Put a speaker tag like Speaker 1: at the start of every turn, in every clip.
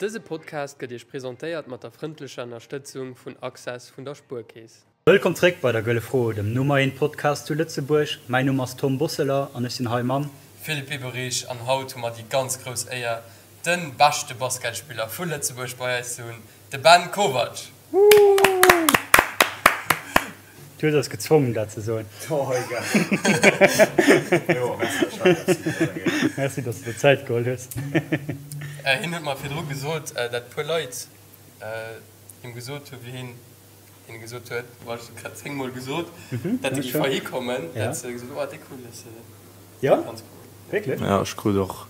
Speaker 1: Dëse Podcast gëtt Iech presentéiert mat der frëndlecher Ënnerstëtzung vun Access vun der Spuerkeess.
Speaker 2: Wëllkomm zréck bei der Gëlle Fro, dem Nummer eent Podcast zu Lëtzebuerg. Mäin Numm ass Tom Bosseler an ech sinn hei mam.
Speaker 1: Philippe Biberich an haut hu mer déi ganz grouss Éier, de beschte Basketspiller vu Lëtzebuerg bei eis ze hunn, de Ben Kovac!
Speaker 2: Du hues eis gezwongen dat ze soen. Merci dass de der Zäit geholl hues.
Speaker 1: Hien huet mer virdru gesot, dat puer Leit him gesot hu wéi hien hinne gesot huet, bon ech hunn et grad 10 mol gesot, dat e géif heihi kommen, dat se gesot hu, oh dee cool, dat ass
Speaker 2: ganz cool. Wierklech?
Speaker 3: Jo, ech krut och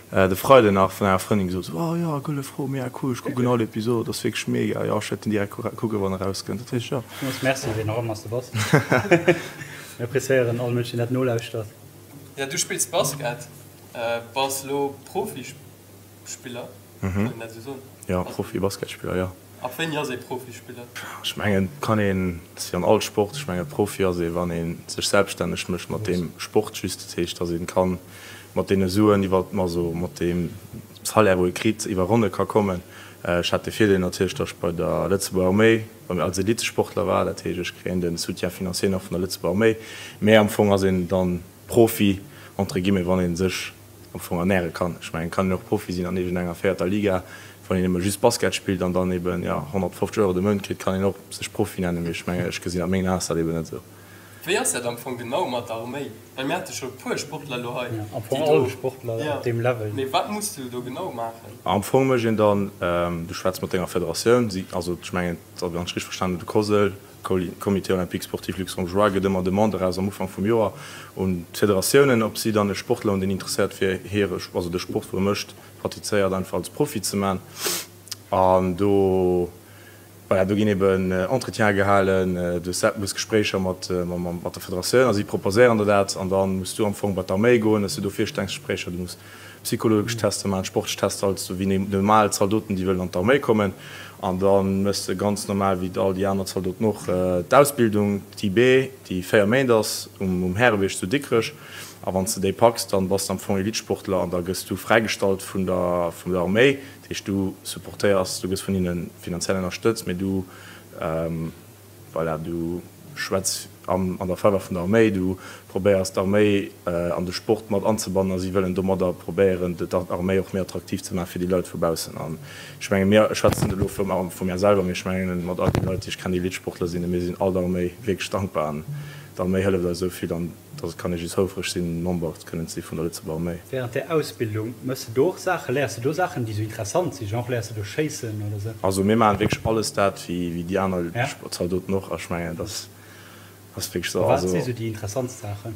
Speaker 3: de Freiden nach vun enger Frëndin gesot, oh jo, Gëlle Fro, mega cool, ech kucken all Episod, ass wierklech mega, jo, ech wäert den direkt kucken, wann e rauskënnt. Dat heescht, jo.
Speaker 2: Villmools Merci, ween och ëmmer s de bass. Mir appreciéieren all Mënsch, deen dat nolauschtert.
Speaker 1: Jo, du spills Basket, bass lo Profispiller, kann een dat esou soen?
Speaker 3: Jo, Profi-Basketspiller, jo.
Speaker 1: Ab wéini ass ee Profispiller?
Speaker 3: Ech mengen, et kann een, et ass wéi an all Sport, ech mengen, Profi ass ee wann ee sech selbststänneg mécht mat deem Sport just. Dat heescht, datt ee ka mat deene Suen iwwer, also mat deem Salaire wou ee kritt, iwwer Ronne ka kommen. Ech hat de Virdeel natierlech, datt ech bei der Lëtzebuerger Arméi als Elitesportler war. Dat heescht, ech kréien de Soutien financier nach vun der Lëtzebuerger Arméi. Mä am Fong ass een dann Profi entre guillemets, wann ee sech am Fong ernäre kann. Ech mengen, et kann een och Profi sinn an iergendenger véierter Liga, wann een nëmme just Basket spillt an dann eben, jo, 150 Euro de Mount kritt, kann een och sech Profi nennen. Mee ech mengen, ech gesinn a mengen Aen ass dat eben net esou.
Speaker 1: Wéi ass dat am Fong genau mat der Arméi? Well mir hate scho e puer Sportler elo hei,
Speaker 2: Jo, am Fong all Sportler op deem Level.
Speaker 1: Mee wat muss du do genau maachen?
Speaker 3: Am Fong mécht een dann, du schwätz mat denger Federatioun, si, also ech mengen, wann ech richteg verstanen hunn, de COSL, Comité Olympique Sportif Luxembourgeois gëtt ëmmer Demande eraus am Ufank vum Joer un d'Federatiounen, ob si dann e Sportler hunn, deen interesséiert wier, hire, also de Sport, wou e mécht, pratizéiert, einfach als Profi ze man. An do, voilà, do ginn eben Entretiene gehalen, du hues Gespréicher mat der Federatioun a si proposéieren der dat. An da muss du am Fong bei d'Arméi goen, hues du do Virstellungsgespréicher, du muss psychologesch Tester maachen, sportlech Tester, alles esou wéi normal Zaldoten, déi wëllen an d'Arméi kommen. An da méchs de ganz normal wéi all déi aner Zaldoten och d'Ausbildung, d'IB, déi 4 Méint ass um Härebierg zu Dikrech. A wann s de déi packs, dann bass de am Fong Elitesportler an da gëss du fräigestallt vun der vun der Arméi. Dat heescht, du supportéiers, du gëss vun hinne finanziell ënnerstëtzt, mee du Voilà, du schwätz an der Faveur vun der Arméi, du probéiers d'Arméi an de Sport mat anzebannen a si wëllen domadder probéieren, d'Arméi och méi attraktiv ze maachen fir déi Leit vu baussen. An ech menge mir, ech schwätzen elo vu mär selwer, mee ech mengen mat all deene Leit, déi ech kennen, déi Elitesportler sinn, mir sinn all der Arméi wierklech dankbar an d'Arméi hëlleft eis esou vill an dass et kann ee just houfreg sinn, Member kënnen ze si vun der Lëtzebuerger Arméi.
Speaker 2: Während där Ausbildung, méchs de do och Saachen, léiers de do Saachen, déi sou interessant sinn, genre léiers de do schéissen oder sou?
Speaker 3: Also mir maachen wierklech alles dat wéi déi aner Zaldoten och, a ech mengen dat ass wierklech sou.
Speaker 2: A wat si sou déi interessantst Saachen?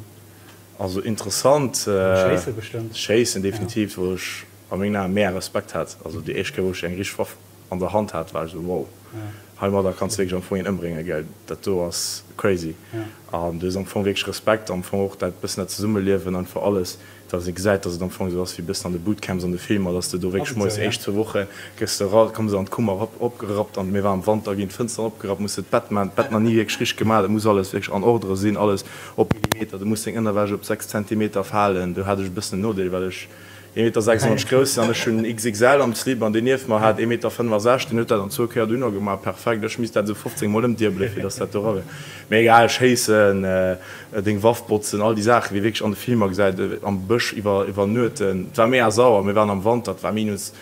Speaker 3: Also interessant.
Speaker 2: Schéisse bestëmmt.
Speaker 3: Schéissen definitiv, wou ech a mengen Aen mega Respekt hat. Also déi éischt Kéier wou ech eng richteg Waff an der Hand hat, war ech esou wow, heimadder kanns de wierklech am Fong een ëmbréngen, gell, dat do ass crazy. An du hues am Fong wierklech Respekt, am Fong och dat bëssen dat Zesummeliewen, einfach alles, dass ee gesäit, dass et am Fong esou ass wéi bëssen an de Bootcamps an de Filmer, dass de do wierklech moies déi éischt zwou Woche gëss de era, komme se an d'Kummer erop, opgerappt an mir waren am Wanter, ginn d'Fënsteren opgerappt, muss de d'Bett maachen, d'Bett nach ni wierklech richteg gemaach, et muss alles wierklech an Ordre sinn, alles op Millimeter, du muss deng Ënnerwäsch op 6 Zentimeter falen, do hat ech e bëssen en Nodeel, well ech. Ee Meter 96 grouss sinn an ech hunn XXL am Slip an deen nieft mer hat ee Meter 65, deen huet dat an zwou Kéier dohinner gemaach, perfekt. Ech misst dat esou 15 mol ëmdiebelen fir dass dat do era wär. Mee egal, schéissen, deng Waff botzen, all déi Saachen wéi wierklech an de Filmer gesäit, am Bësch iwwer iwwernueten. Et war mega sauer, mir waren am Wanter, et war minus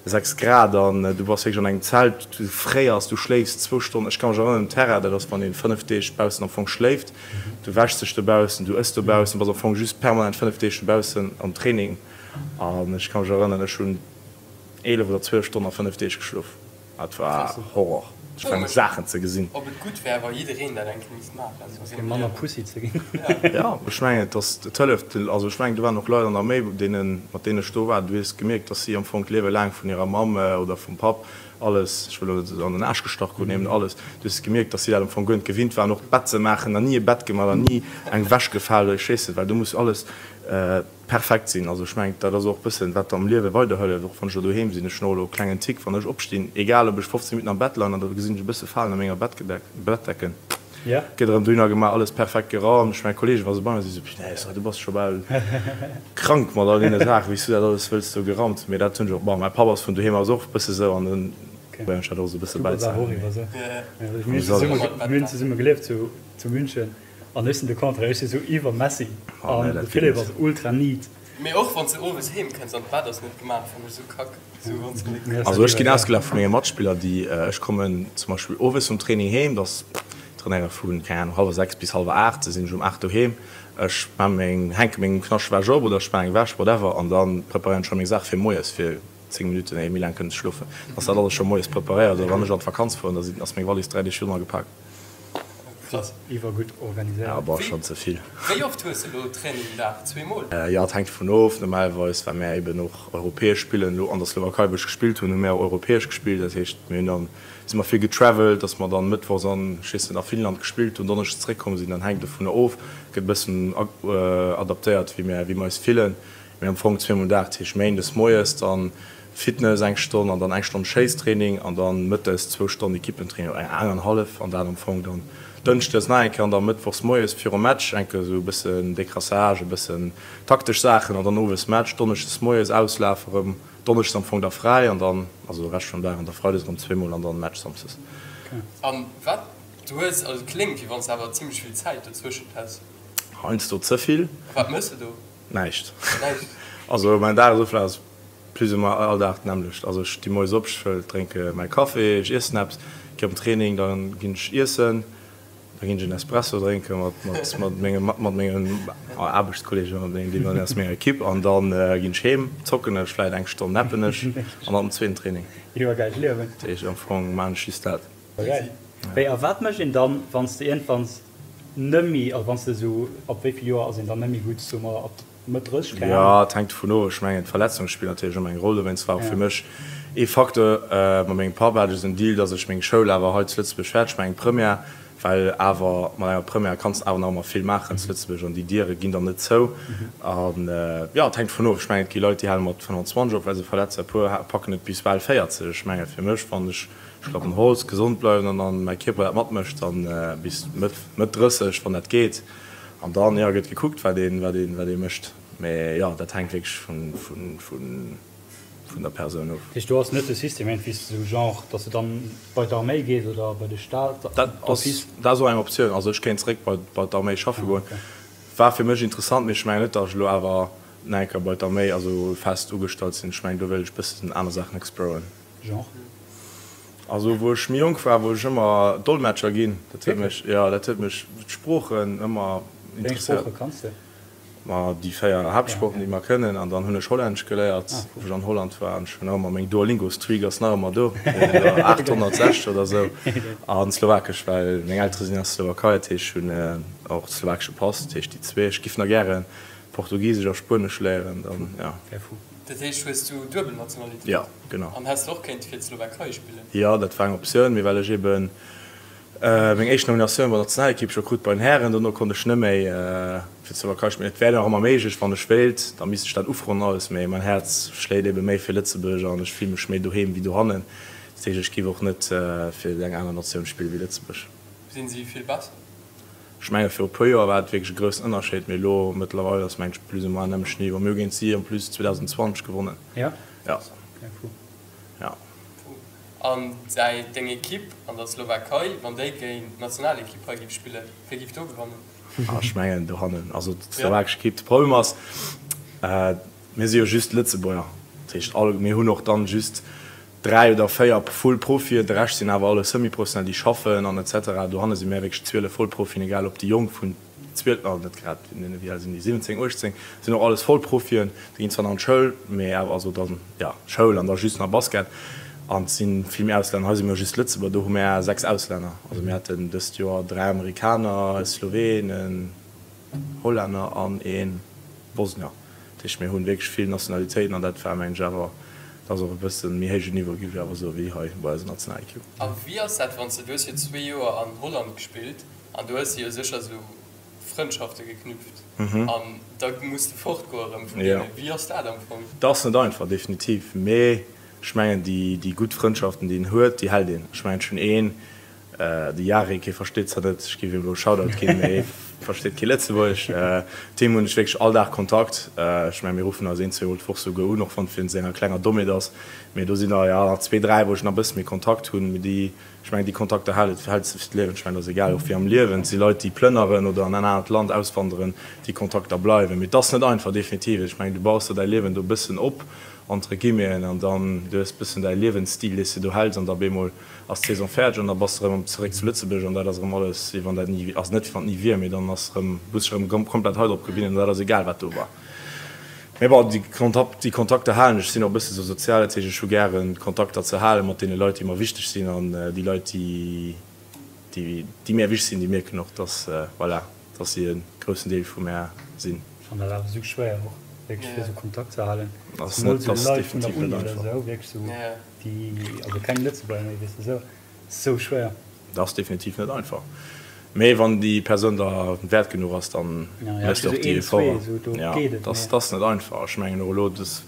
Speaker 3: 6 Grad an du bass wierklech an engem Zelt, du fréiers, du schléifs zwou Stonnen, ech ka mech erënneren, um Terrain, dat ass wann een 5 Deeg baussen am Fong schléift, du wäschs dech dobaussen, du ëss dobaussen, bass am Fong just permanent 5 Deeg dobaussen am Training an ech ka mech erënneren, ech hunn 11 oder 12 Stonnen a 5 Deeg geschlof, dat war Horror, ech mengen Saachen ze gesinn.
Speaker 1: Ob et gutt wär wa jiddereen dat eng Kéier misst maachen.
Speaker 2: Fir manner Pussy ze ginn.
Speaker 3: Jo, ech mengen et ass, et hëlleft, also ech mengen do waren och Leit an der Arméi, deenen, mat deenen ech do war, du hues gemierkt, datt si am Fong d'Liewe laang vun hirer Mamm oder vum Papp alles, ech wëll elo net an den Aarsch gestach kruten, eben alles, du hues gemierkt, datt si dat am Fong guer net gewinnt waren, och d'Bett ze maachen, nach ni e Bett gemaach, nach ni eng Wäsch gefal oder ech weess net, well do muss alles perfekt sinn. Also ech mengen, dat ass och e bëssen, wat am Liewe weiderhëlleft, och wann ech elo doheem sinn. Ech hunn och elo e klengen Tick, wann ech opstinn, egal ob ech 15 Minutten am Bett leien an da gesinn ech e bësse Falen a menger Bettgedeck, Bettdecken. Gëtt erëm dohinner gemaach, alles perfekt geraumt. Ech, meng Kollegen, wa se bei mir sinn, sou, Punaise, du bass scho bal krank mat all deene Saachen, wéi s du dat alles wëlls do geraumt. Mee dat hunn ech och, bon, mäi Papp ass vun doheem aus och e bësse sou an dann probéieren ech dat och sou e bësse
Speaker 2: bäizehalen. Mir hunn zesumme gelieft zu München an ech sinn de Contraire, ech si sou iwwer messy an de Philippe ass ultra neat.
Speaker 1: Mee och wann s de owes heem kënns an d'Bett ass net gemaach, fannen ech sou kack.
Speaker 3: Also ech ginn ausgelaacht vu menge Matspiller, déi, ech kommen zum Beispill owes vum Training heem, dass trainéiere vu, keng Ahnung, hallwer 6 bis hallwer 8, da sinn ech um 8 doheem, ech maa meng, hänke meng Knaschtwäsch op oder ech maa eng Wäsch, whatever, an da preparéieren ech scho meng Saache fir moies fir 10 Minutten, éier méi laang kënnen ze schlofen, ass dat alles scho moies preparéiert. Oder wann ech an d'Vakanz fueren, da sinn, ass meng Wallis 3 Deeg virdrun agepak.
Speaker 2: Krass, iwwergutt organiséiert.
Speaker 3: Ja, boah, schon ze vill.
Speaker 1: Wéi oft hues de lo Training Dag? Zweemol?
Speaker 3: Jo, et hänkt dovun of. Normalerweis, well mär eben och europäesch spillen, elo an der Slowakei, wou ech gespillt hunn, hu mär och europäesch gespillt. Dat heescht, mir hunn dann, si mer vill getravelt, datt mer dann mëttwochs an, ech weess net, a Finnland gespillt hunn, donneschdes zeréckkomm sinn. Dann hänkt dovunner of, gëtt e bëssen adaptéiert, wéi mär, wéi mer eis fillen. Mee am Fong zweemol den Dag, dat heescht méindes moies dann Fitness eng Stonn an dann eng Stonn Schéisstraining an dann mëttes zwou Stonn Equippentraining oder eng an hallef an dat am Fong dann dënschdes nach eng Kéier an da mëttwochs moies virum Match eng Kéier esou e bëssen Décrassage, e bëssen taktesch Saachen an dann owes Match, donneschdes moies Auslaf erëm, donneschdes am Fong da fräi an dann also de Rescht vum Dag an da freides erëm zweemol an dann Match samsdes.
Speaker 1: An wat du hues, also et kléngt wéi wann s de awer zimmlech vill Zäit dozwëschent häss.
Speaker 3: Heiansdo ze vill.
Speaker 1: A wat mëss de do?
Speaker 3: Näischt. Also mäin Dagesoflaf ass plus ou moins all Dag d'nämmlecht. Also ech sti moies op, ech drénke mäi Café, ech iessen eppes, gi op den Training, da ginn ech iessen, da ginn ech en Espresso drénke mat mat menge mat mengen Aarbechtskolleegen, mat mengen deenen aus menger Ekipp an da ginn ech heem, zocken ech vläit eng Stonn, nappen ech an dann den zweeten Training.
Speaker 2: Iwwergäilt Liewen.
Speaker 3: Dat heescht am Fong maan ech just dat.
Speaker 2: Geil. Wéi a wat mécht een dann, wann s de iergendwanns nëmmi, also wann s de esou, ab wéi vill Joer ass een dann nëmmi gutt, soe mer ab Mëtt 30, keng
Speaker 3: Jo,
Speaker 2: Ahnung.
Speaker 3: et hänkt dovun of. Ech mengen, d'Verletzunge spillen natierlech ëmmer eng Roll. Dowéinst war och fir mech ee Facteur, mat mengem Papp hat ech esou en Deal, datt ech meng Schoul awer hei zu Lëtzebuerg fäerdeg maachen, eng Première, well awer mat enger Première kanns de awer nach ëmmer vill maachen zu Lëtzebuerg an déi Diere ginn dann net zou. An jo, et hänkt dovun of. Ech mengen, et gi Leit, déi hale mat 25 op, well se verletzt sinn. E puer packen et bis bal 40. Ech menge fir mech, wann ech Ech klappen Holz, gesond bleiwen an dann mäi Kierper dat matmécht, dann bis Mëtt Mëtt 30 wann dat geet an dann jo gëtt gekuckt wat een wat een wat ee mécht, mee jo dat hänkt wierklech vun vun vun vun der Persoun of.
Speaker 2: Dat heescht do ass net de System iergendwéi sou genre dass de dann bei d'Arméi gees oder bei de Staat
Speaker 3: Dat ass d'office? Dat ass och eng Optioun, also ech kéint zeréck bei bei d'Arméi schaffe goen, war fir mech interessant, mee ech mengen net dass ech elo awer nach eng Kéier bei d'Arméi also fest ugestallt sinn, ech mengen do wéilt ech bëssen aner Saachen exploren.
Speaker 2: Genre?
Speaker 3: Also wou ech méi jonk war, wollt ech ëmmer Dolmetscher ginn. Dat huet mech, jo, dat huet mech, d'Sproochen ëmmer
Speaker 2: Wéi eng
Speaker 3: interesséiert.
Speaker 2: Sprooche kanns de?
Speaker 3: Ma déi 4 Haaptsproochen, déi mer kënnen. An dann hunn ech Hollännesch geléiert, wou ech an Holland war. An ech hunn nach ëmmer meng Duolingo-Streak ass nach ëmmer do, 860 oder esou. An Slowakesch, well meng Eltere sinn aus der Slowakei, dat heescht ech hunn och slowakesche Pass. Dat heescht déi zwee. Ech giff nach gären Portugisesch a Spuenesch léieren, dann, jo.
Speaker 1: Dat heescht, hues du duebel Nationalitéit?
Speaker 3: Jo, genau.
Speaker 1: An häss de och kéinte fir d'Slowakei spillen?
Speaker 3: Jo, dat war eng Optioun, mee well ech eben meng éischt Nominatioun bei der Nationalekipp scho krut bei den Hären, dono konnt ech net méi fir d'Slowakei spillen. Et wär nach ëmmer méiglech, wann ech wéilt, da misst ech dat ufroen an alles, mee mäin Häerz schléit ebe méi fir Lëtzebuerg an ech fille mech méi doheem wéi dohannen. Dat heescht, ech giff och net fir eng aner Natioun spille wéi Lëtzebuerg.
Speaker 1: Sinn si vill besser?
Speaker 3: Ech menge viru puer Joer war et wierklech e groussen Ënnerscheed, mee elo mëttlerweil ass mengen ech plus ou moins nämmlecht Niveau. Mir hu géint si en plus 2020 gewonnen.
Speaker 2: Ja?
Speaker 3: Ja.
Speaker 2: Okay, fou.
Speaker 3: Ja.
Speaker 1: Fou. An däi, deng Ekipp an der Slowakei, wann déi géint d'Nationalekipp hei géif spillen, wie géif do gewannen?
Speaker 3: Ah, ech mengen dohannen, also d'slowakesch Ekipp. De Problem ass, mir si jo just Lëtzebuerger, dat heescht all, mir hunn och dann just 3 oder 4 full Profien, de Rescht sinn awer alles Semi-Professionell, déi schaffen an etc. Dohanne si mär wierklech 12 Vollprofien, egal ob déi Jonk vun 12, also net grad, wéi al sinn déi, 17, 18, sinn och alles Vollprofien, déi ginn zwar nach an d'Schoul, mee awer, also dann, jo, Schoul an da just nach Basket an et si vill méi Auslänner. Hei si mir just Lëtzebuerger, do hu mär 6 Auslänner, also mir haten dëst Joer 3 Amerikaner, e Sloween, en Hollänner an e Bosnier. Dat heescht, mir hunn wierklech vill Nationalitéiten an dat war, mengen ech, awer, dat ass och e bësse méi héijen Niveau, géif ech awer soen, wéi hei bei eiser Nationalekipp.
Speaker 1: A wéi ass dat, wann s de, du hues jo zwee Joer an Holland gespillt an du hues jo sécher esou Frëndschafte geknüpft an da muss de fortgoe erëm vun deenen. Wéi ass dat am Fong?
Speaker 3: Dat ass net einfach, definitiv, mee ech mengen, déi, déi gutt Frëndschaften, déi een huet, déi hält een. Ech mengen, ech hunn een. De Jarek, hie versteet zwar net, ech géif him elo e Shoutout ginn, mee hie versteet kee Lëtzebuergesch. Mat him hunn ech wierklech all Dag Kontakt. Ech mengen, mir ruffen eis een, zweemol d'Woch souguer un, och wann et wéinst enger klenger Dommheet ass. Mee do sinn der, jo, nach zwee, dräi, wou ech nach e bësse méi Kontakt hunn. Mee déi, ech mengen, déi Kontakter hält et, häls de fir d'Liewen. Ech mengen, dat ass egal, och wéi am Liewen. Et si Leit, déi plënneren oder an en anert Land auswanderen, déi Kontakter bleiwen. Mee et ass net einfach, definitiv. Ech mengen, du baus der däi Liewen do e bëssen op, entre guillemeten, an dann, du hues e bëssen däi Liewensstil, dee s de do häls, an da op eemol ass d'Saison fäerdeg an da bass de rëm zeréck zu Lëtzebuerg an dat ass erëm alles wéi wann dat ni, also net wéi wann et ni wier, mee dann ass erëm, muss ech erëm komplett hei drop gewinnen an dat ass egal wat do war. Mee bon, déi Kontakt, déi Kontakter halen ech, sinn och e bësse sou sozial, dat heescht ech hu gären Kontakter ze hale mat deene Leit déi mer wichteg sinn an déi Leit déi, déi, déi mär wichteg sinn, déi mierken och dass, voilà, dass si e groussen Deel vu mär sinn.
Speaker 2: Ech fannen dat awer sou schwéier och wierklech fir sou Kontakt ze halen, zemol sou Leit vun der Uni oder sou, wierklech sou. Déi, also keng Lëtzebuerger méi, weess de, sou, sou schwéier.
Speaker 3: Dat ass definitiv net einfach. Mee wann déi Persoun der wäert genuch ass, dann méchs de och déi Efforten. Jo, dat ass net einfach. Ech mengen och elo, dass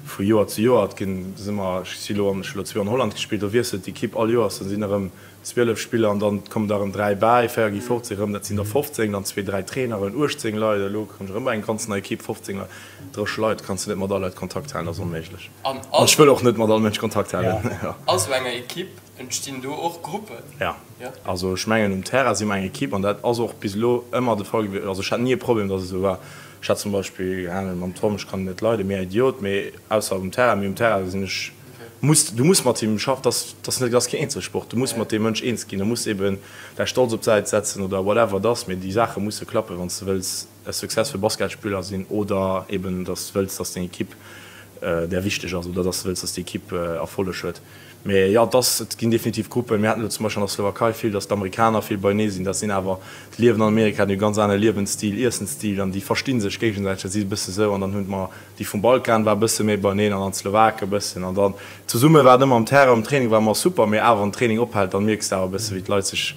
Speaker 3: vu Joer zu Joer, et ginn, si mer, ech si elo an, ech hu elo zwee an Holland gespillt, do wiesselt d'Ekipp all Joers, da sinn erëm 12 Spiller an dann kommen der erëm 3 bäi, 4 gi fort, si erëm, dat sinn der 15, dann zwee, dräi Traineren, 18 Leit, elo kënnt erëm eng ganz nei Ekipp, 15 Leit, 30 Leit, kanns de net mat all Leit Kontakt halen, dat ass onméiglech. An ech wëll och net mat all Mënsch Kontakt halen.
Speaker 1: A sou enger Ekipp entstinn do och Gruppen?
Speaker 3: Jo, also ech mengen um Terrain si mer eng Ekipp an dat ass och bis elo ëmmer de Fall gewiescht. Also ech hat ni e Problem, datt et esou war. Ech hat zum Beispill, keng Ahnung, mam Tom, ech kann en net leiden, méi Idiot, mee ausser um Terrain, mee um Terrain sinn ech, muss, du muss mat him schaffen, dat ass net, dat ass keen Eenzelsport, du muss mat deem Mënsch eens ginn, du muss eben däi Stolz op d'Säit setzen oder whatever et ass, mee déi Saache musse klappen, wann s de wëlls e successful Basketspiller sinn oder eben dass de wëlls, dass deng Ekipp där wichteg ass oder dass de wëlls, dass déi Ekipp Erfolleg huet. Mee jo, et ass, et ginn definitiv Gruppen. Mir haten elo zum Beispill an der Slowakei vill, dass d'Amerikaner vill beienee sinn. Dat sinn awer, déi liewen an Amerika, déi hu ganz anere Liewensstil, Iessensstil an déi versti sech géigesäiteg. Dat si e bësse sou. An dann hunn mer déi vum Balkan war e bësse méi beieneen an dann d'Slowake e bëssen. An dann zesumme war et ëmmer am Terrain, um Training war ëmmer super, mee awer wann den Training ophält, dann mierks de awer e bësse wéi d'Leit sech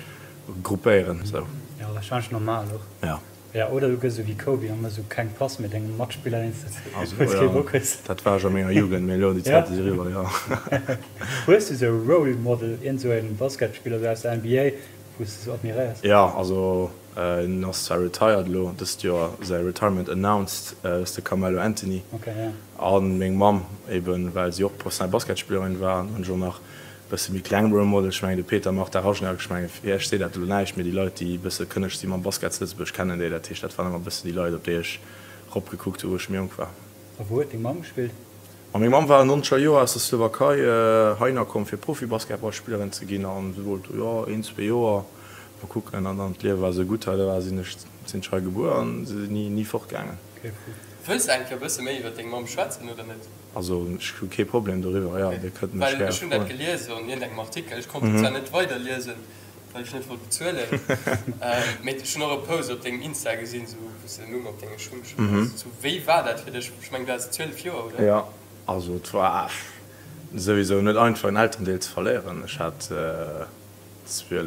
Speaker 3: gruppéieren. Sou.
Speaker 2: Jo, warscheinlech normal och.
Speaker 3: Jo.
Speaker 2: Ja, oder du gëss esou wéi Kobe an hues esou keng Pass méi dengem Matspiller eens wou s kee Bock hues.
Speaker 3: Dat war ech a menger Jugend, mee elo déi Zäite si eriwwer, jo.
Speaker 2: Hues du esou e Role Model, iergend esou e Basketspiller esou aus der NBA, wou s de esou admiréiers?
Speaker 3: Jo, also en ass zwar retired elo, dëst Joer säi Retirement announced, ass de Carmelo Anthony. A meng Mamm eben, well si och professionell Basketspillerin war. An dann hunn ech och nach Bësse méi kleng Role Model, ech mengen de Peter Marta Rajnak, ech mengen fir iech seet dat elo näischt, mee déi Leit déi e bësse kënneg si mam Basket zu Lëtzebuerg kennen déi, dat heescht dat waren ëmmer e bëssen déi Leit op déi ech rop gekuckt hu wou ech méi jonk war.
Speaker 2: A wou huet deng Mamm gespillt?
Speaker 3: Ma meng Mamm war an nonzeger Joer aus der Slowakei heihinner komm fir Profibasketballspillerin ze ginn an si wollt jo een, zwee Joer mol kucken an dann d'Liewe war esou gutt hei, da war sinn ech sinn ech hei gebuer an si sinn ni ni fortgaangen.
Speaker 1: Okay, cool. Wëlls de eng Kéier e bësse méi iwwer deng Mamm schwätzen oder net?
Speaker 3: Also ech hu kee Problem doriwwer, jo, Dir kënnt mech
Speaker 1: gär froen. Well ech hunn dat gelies an iergendengem Artikel, ech konnt et zwar net weiderliesen, well ech net wollt bezuelen, mee ech hunn och e Post op dengem Insta gesinn, sou wou s de den Numm op denge Schung geschriwwen hues. Sou, wéi war dat fir dech? Ech mengen, du haas 12 Joer, oder?
Speaker 3: Jo, also et war souwisou net einfach en Elterendeel ze verléieren. Ech hat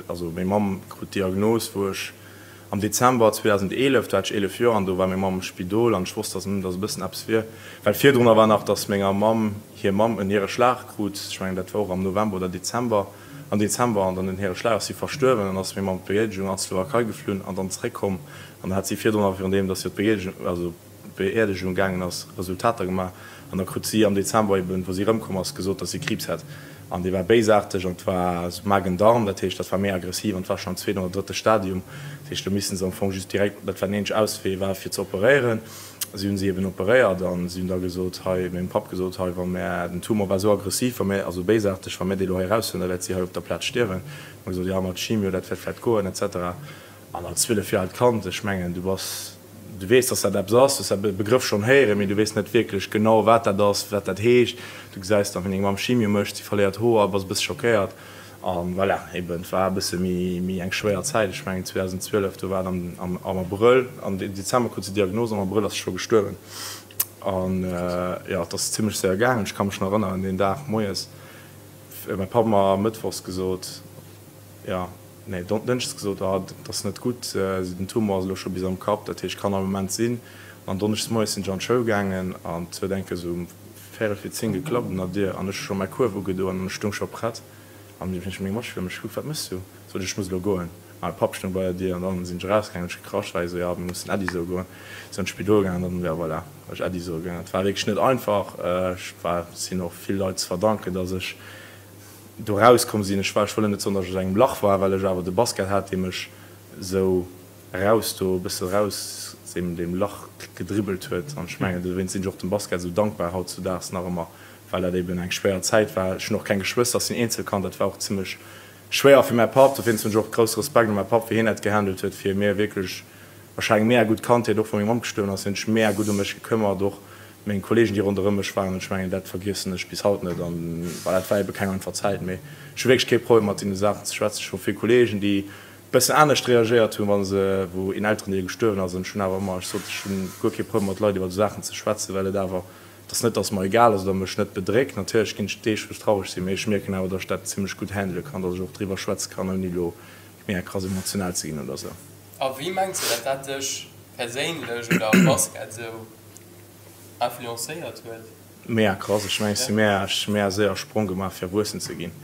Speaker 3: Also meng Mamm krut d'Diagnos wou ech am Dezember 2011, do hat ech 11 Joer an do war meng Mamm am Spidol an ech wosst dass dass e bëssen eppes wier, well virdrunner war nach dass menger Mamm hir Mamm en Niereschlag krut, ech mengen dat war och am November oder Dezember, am Dezember an dann den Niereschlag ass si verstuerwen an ass meng Mamm op d'Beierdegung an d'Slowakei geflunn an dann zeréckkomm an dann hat si virdrunner virun deem dass si op d'Beierdegung also Beerdegung gaangen ass, Resultater gemaach an da krut si am Dezember eben, wou si erëmkomm ass, gesot, datt si Kriibs hätt an dee war béisaarteg an et war Magen-Darm, dat heescht, dat war méi aggressiv an et war schonn am zweeten oder drëtte Stadium. Dat heescht, do missten se am Fong just direkt, dat war den eenzege Auswee war fir ze operéieren. Si hunn si eben operéiert an si hunn da gesot, hei, mengem Papp gesot, hei, wa mär, den Tumor war esou aggressiv, wa mär, also béisaarteg, wa mär dee lo hei eraushuelen, da wäert si hei op der Plaz stierwen. Hu mer gesot, jo, mat Chimio, dat wäert vläicht goen et cetera. An als 12 Joer aalt Kand, ech mengen, du bass, du weess, dass dat eppes ass, du hues dat Begrëff schonn héieren, mee du weess net wierklech genau, wat dat ass, wat dat heescht. Du gesäis dann, wéi deng Mamm Chimio mécht, si verléiert Hoer, bass e bësse schockéiert. A voilà, eben, et war e bësse méi, méi eng schwéier Zäit. Ech mengen, 2012, do war et am, am, am Abrëll, am Dezember krut si d'Diagnos, am Abrëll ass se scho gestuerwen. An jo, et ass zimmlech séier gaangen. Ech ka mech nach erënneren, deen Dag moies, mäi Papp mer mëttwochs gesot, jo, Nee, Dënschdes gesot, ah, dat ass net gutt, den Tumor ass elo scho bis am Kapp, dat heescht, kann all Moment sinn. An donneschdes moies sinn ech an d'Schoul gaangen an et huet eng Kéier esou um véierel vir 10 geklappt un der Dier an ech hu scho mäi Kuerf ugedoen an ech stoung scho prett. An du hunn ech meng Matschüler mech gekuckt, Wat méchs du? Sot ech, ech muss elo goen. Mäi Papp stoung bei der Dier an dann sinn ech erausgaangen, hunn ech gekrasch, war hie sou, jo, mir mussen Äddi soe goen. Sinn an d'Spidol gaangen an dann, jo, voilà, war ech Äddi soe gaangen. Et war wierklech net einfach. Ech war, sinn och vill Leit ze verdanken, dass ech do erauskomm sinn. Ech war, ech wëll net soen, dass ech aus engem Lach war, well ech awer de Basket hat, dee mech sou eraus do, e bësse raus deem, deem Lach gedribbelt huet. An ech mengen, dowéinst sinn ech och dem Basket esou dankbar hautzudaags nach ëmmer, well dat eben eng schwéier Zäit war. Ech hunn och keng Geschwëster, ech sinn Eenzelkand, dat war och zimmlech Schwéier fir mäi Papp, dowéinst hunn ech och grousse Respekt un mäi Papp, wéi hien dat gehandelt huet, fir mir wierklech wahrscheinlech eng mega gutt Kandheet, och wou meng Mamm gestuerwen ass, hien huet sech mega gutt ëm mech gekëmmert, och meng Kollegen, déi ronderëm mech waren, an ech mengen, dat vergiessen ech bis haut net, an voilà, dat war ebe keng einfach Zäit, mee ech hu wierklech kee Problem mat deene Saachen ze schwätzen. Ech hu vill Kollegen, déi bëssen anescht reagéiert hunn, wa se, wou een Elterendeel gestuerwen ass, an ech hunn awer ëmmer, ech sot, ech hunn guer kee Problem mat Leit iwwer esou Saachen ze schwätzen, well et awer Et ass net, dass et mer egal ass oder mech net bedréckt. Natierlech ginn et Deeg, wou ech traureg sinn, mee ech mierken awer, dass ech dat zimmlech gutt handele kann, dass ech och driwwer schwätze kann, ouni elo mega krass emotional ze ginn oder sou.
Speaker 1: A wéi mengs de, dat dat dech perséinlech oder am Basket esou influencéiert huet?
Speaker 3: Mega krass. Ech mengen, ech si mega, ech hu mega séier Sprong gemaach, fir erwuessen ze ginn.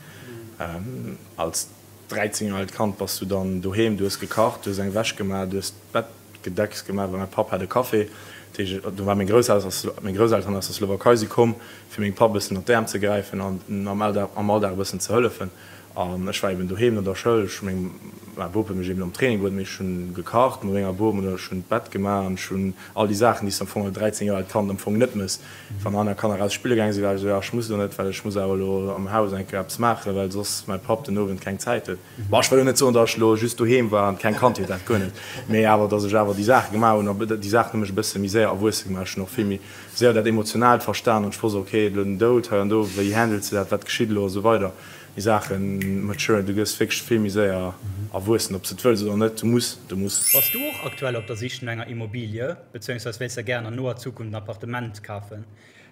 Speaker 3: Als 13 Joer aalt Kand bass du dann doheem, du hues gekacht, du hues eng Wäsch gemaach, du hues d'Bett Gedecks gemaach, well mäi Papp hat e Café. Dat heescht, do war meng Grousselteren aus der Slowakei si komm, fir mengem Papp e bëssen ënner d'Äerm ze gräifen an am Alldag am Alldag e bëssen ze hëllefen. An ech war eben doheem no der Schoul, ech hu meng, mäi Bop huet mech eben am Training gehuet, mee ech hunn gekacht mat menger Bom oder ech hunn d'Bett gemaach an ech hunn all déi Saachen, déi s de am Fong als 13 Joer aalt Kand am Fong net mëss. Wann aner Kanner raus spille gaange sinn, war ech esou, jo, ech muss elo net, well ech muss awer elo am Haus eng Kéier eppes maachen, well soss mäi Papp den Owend keng Zäit huet. Bon, ech wëll elo net soen, datt ech elo just doheem war an keng Kandheet hat, guer net, mee awer, datt ech awer déi Saache gemaach hunn a déi Saachen hu mech e bësse méi séier erwuesse gemaach. Ech hunn och vill méi séier dat Emotionaalt verstan an ech wosst, okay, elo den Doud hei an do, wéi handels de dat, wat geschitt elo a sou weider. Déi Saache maturen, du gëss wierklech vill méi séier erwuessen, ob s de et wëlls oder net, du muss, du muss.
Speaker 2: Bass du och aktuell op der Sich no enger Immobilie, bezéiungsweis wéilst der gären an noer Zukunft en Appartement kafen?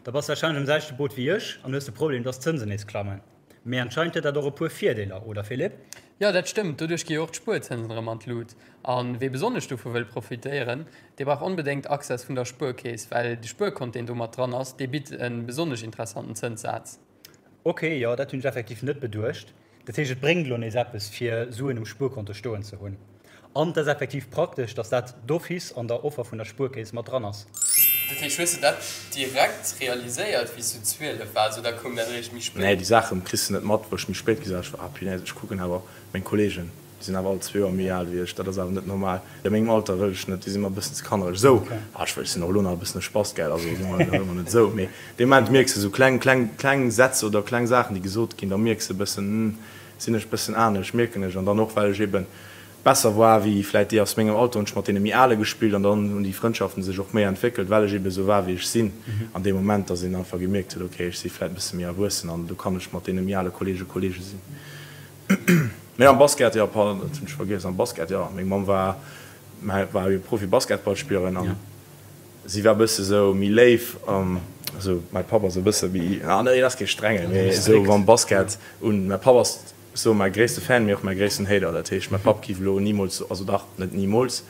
Speaker 2: Da bass de warscheinlech am selwechte Boot wéi ech an hues de Problem, dass d'Zënsen nees klammen. Mee anscheinend huet dat och e puer Virdeeler, oder Philippe?
Speaker 1: Jo, dat stëmmt. Doduerch gi jo och d'Spuerzënsen erëm an d'Lut. A wee besonnesch dovu wëll profitéieren, dee brauch onbedéngt Access vun der Spuerkeess, well de Spuerkont, deen do mat dran ass, dee bitt e besonnesch interessanten Zënssaz.
Speaker 2: Ok, jo, dat hunn ech effektiv net beduecht. Dat heescht, et bréngt elo nees eppes, fir Suen um Spuerkonto stoen ze hunn. An et ass effektiv praktesch, dass dat d'office an der Offer vun der Spuerkeess mat dran ass.
Speaker 1: Dat heescht, hues de dat direkt realiséiert, wéi s du 12 waars, oder koum dat eréischt méi spéit?
Speaker 3: Nee, déi Saachen kriss de net mat. Wou ech méi spéit gesat, ech war, ah punaise, ech kucken awer meng Kollegen, déi sinn awer all zwee Joer méi al wéi ech, dat ass awer net normal. A mengem Alter wëll ech net, déi si mer e bëssen ze kannereg. Esou, ah ech wëll, ech sinn och elo nach e bëssen e Spast, gell, also soe mer elo net esou, mee dee Moment mierks de esou kleng, kleng, kleng Sätz oder kleng Saachen, déi gesot ginn, da mierks de e bëssen, hm, sinn ech e bëssen anescht, mierken ech. An dann och, well ech eben besser war wéi vläit déi aus mengem Alter, hunn ech mat deene méi Ale gespillt an dann hunn déi Frëndschaften sech och méi entwéckelt, well ech ebe sou war wéi ech sinn an deem Moment, dass een einfach gemierkt huet, ok, ech si vläit e bësse méi erwuessen an do kann ech mat deene méi ale Kollege Kollege sinn. Mee am Basket, jo, pardon, dat hunn ech vergiess, am Basket, jo, meng Mamm war war jo Profi-Basketballspillerin an si war e bësse sou méi léif, also mäi Papp ass e bësse méi, ah nee, hien ass kee Strengen, mee sou mam Basket un, mäi Papp ass Sou mäi gréisste Fan, mee och mäi gréissten Hater. Dat heescht, mäi Papp giff elo nimools, also dach, net nimools,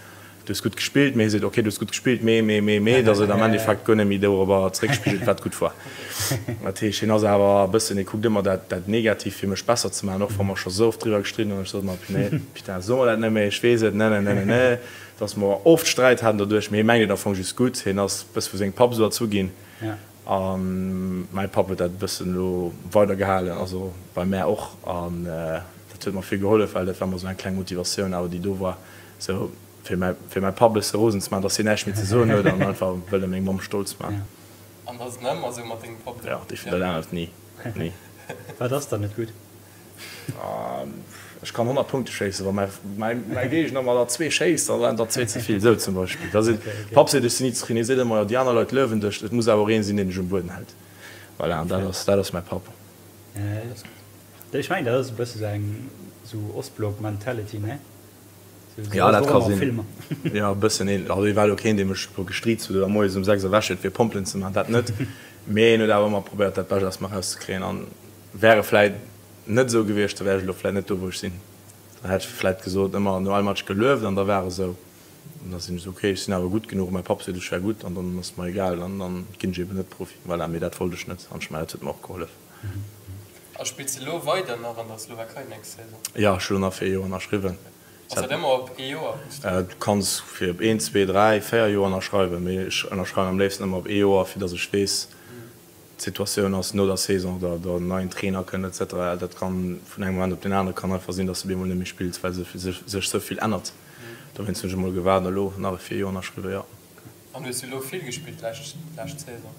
Speaker 3: du hues gutt gespillt, mee hie seet, ok, du hues gutt gespillt, mee, mee, mee, mee, dass et am Endeffekt guer net méi dorobber zeréckspigelt, wat gutt war. Dat heescht, hien ass awer e bëssen, hie kuckt ëmmer dat, dat Negatiivt, fir mech besser ze maachen, och wa mer scho sou oft driwwer gestridden hunn. Ech sot ëmmer, Punaise, putain, so mer dat net méi, ech weess et, ne, ne, ne, ne, ne, dass mer oft Sträit haten doduerch, mee hie mengt et am Fong just gutt. Hien ass e bësse vu sengem Papp esou erzu ginn. A mäi Papp huet dat e bëssen elo weidergehalen, also bei mär och. An dat huet mer vill gehollef, well dat war ëmmer esou eng kleng Motivatioun awer, déi do war, esou fir mäi, fir mäi Papp e bësse rosen ze maachen, dass hien näischt méi ze soen huet an einfach wëlle meng Mamm stolz maachen.
Speaker 1: An ass et nach ëmmer esou mat dengem Papp
Speaker 3: elo? Jo, dee dat anert ni, ni.
Speaker 2: Wat ass dann net gutt?
Speaker 3: Ech kann 100 Punkte schéissen, wa mäi Géigner mer der zwee schéisst, da waren der zwee ze vill, esou zum Beispill. Da seet Papp seet, ech sinn ni zefridden. Hie seet ëmmer, jo déi aner Leit luewen dech, et muss awer och een sinn, deen dech um Bueden hält. Voilà, an dat ass, dat ass mäi Papp.
Speaker 2: Ech mengen, dat ass e bësse sou eng sou Ostblock-Mentality, ne?
Speaker 3: Jo, dat ka sinn. Jo, e bëssen een. Also hie war elo keen, dee mech elo gestriizt huet oder moies um 6 erwächt huet, fir Pompelen ze maachen, dat net. Mee en huet awer ëmmer probéiert, dat Bescht aus mer erauszekréien. An Wär e vläit net esou gewiescht, da wär ech elo vläit net do, wou ech sinn. Dann hätt ech vläit gesot, ëmmer no all Match gelueft an da war esou. An da sinn ech esou, okay, ech sinn awer gutt genuch, mäi Papp seet, ech wär gutt an dann ass et mer egal, dann dann ginn ech eben net Profi. Voilà, mee dat wollt ech net an ech mengen, dat huet mer och gehollef.
Speaker 1: A spills de elo weider nach an der Slowakei nächst Saison?
Speaker 3: Jo, ech hu lo nach fir ee Joer ënnerschriwwen.
Speaker 1: Ass dat ëmmer op ee Joer?
Speaker 3: Du kanns fir op een, zwee, dräi, véier Joer ënnerschreiwen, mee ech ënnerschreiwen am léifsten ëmmer op ee Joer, fir datt ech weess, d'Situatioun ass no der Saison, oder der neien Trainer kënnt et cetera. Dat kann vun engem Moment op deen anere kann einfach sinn, datt s de op eemol net méi spills, well sech sou vill ännert. Dowéinst hunn ech emol gewaart an elo nach e fir ee Joer ënnerschriwwen, jo.
Speaker 1: An hues du elo vill gespillt d'lescht Saison?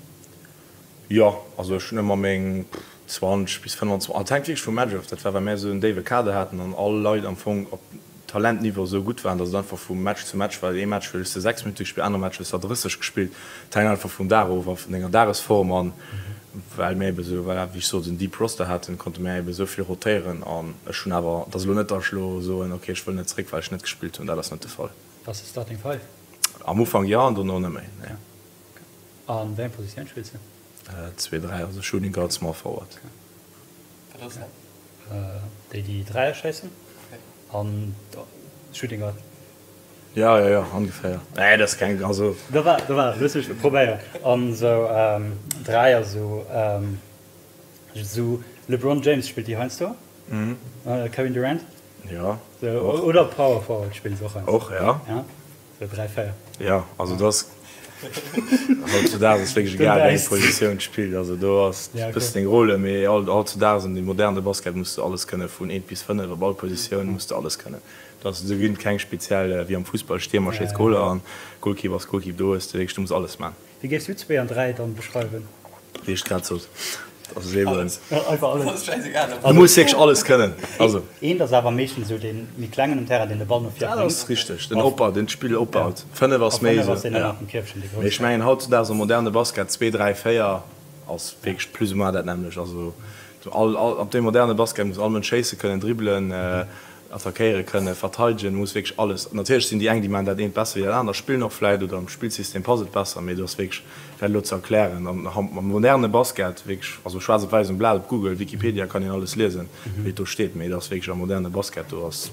Speaker 3: Jo, also ech hunn ëmmer meng 20 bis 25, et hänkt wierklech vum Match of, dat war well mär esou en déiwe Kader haten an all Leit am Fong op Talentniveau esou gutt waren, datt et einfach vu Match zu Match war. Ee Match hues de 6 Minutte gespillt, anere Match hues der 30 gespillt. Et hänkt einfach vum Dag of a vun denger Dagesform an well mär ebe esou, voilà, wéi ech sot, en deep Roster haten, konnte mär ebe esou vill rotéieren an ech hunn awer, et ass elo net, datt ech elo soen, ok ech wëll net zréck well ech net gespillt hunn, dat ass net de Fall.
Speaker 2: Bass de Starting Five?
Speaker 3: Am Ufank jo an dono net méi, nee.
Speaker 2: A wéi eng Positioun spills de?
Speaker 3: Zwee, dräi, also Shooting Guard, Small Forward.
Speaker 1: Wat ass dat?
Speaker 2: Déi déi Dräier schéissen an Shooting Guard.
Speaker 3: Jo, jo, jo, ongeféier. Nee, dat ass keng, also.
Speaker 2: Do war, do war, looss mech probéieren. An esou Dräier, esou, esou LeBron James spillt déi heiansdo, Kevin Durant.
Speaker 3: Jo.
Speaker 2: Oder Power Forward spillen se och
Speaker 3: heiansdo. Och, ja.
Speaker 2: Sou 3, 4.
Speaker 3: Jo, also do ass hautzudaags ass wierklech egal wéi eng Positioun spillt, also do ass e bëssen deng Rôle, mee hautzudaags an deem moderne Basket muss de alles kënne vun 1 bis 5, op all Positioun muss de alles kënnen. Do ass, do ginn et keng speziell wéi am Fussball, Stiermer schéisst Goler an Goalkeeper ass Goalkeeper, do hues de wierklech, du muss alles man.
Speaker 2: Wéi géifs du 2 an 3 dann beschreiwen?
Speaker 3: Wéi ech grad sot, dat ass eben.
Speaker 2: Einfach alles.
Speaker 3: Du muss wierklech alles kënnen. Also.
Speaker 2: Eent ass awer meeschtens esou dee méi klengen um Terrain, deen de Ball no vir
Speaker 3: bréngt. Dat ass richteg, den Opbau, deen d'Spill opbaut. 5 ass méi esou. Ja. Mee ech mengen hautzudaags am moderne Basket 2, 3, 4 ass wierklech plus ou moins dat nämmlecht. Also all, all, op deem moderne Basket muss all Mënsch schéisse kënnen, dribbelen. Attackéiere kënnen, verteidegen, muss wierklech alles. Natierlech sinn déi eng, déi maachen dat eent besser wéi dat anert, spillen och vläit oder am Spillsystem passt et besser, mee do ass wierklech, dat elo ze erklären an am moderne Basket wierklech, also schwaarz op wäiss um Blat, op Google, Wikipedia kann een alles liesen, wéi et do steet, mee et ass wierklech am moderne Basket, do ass,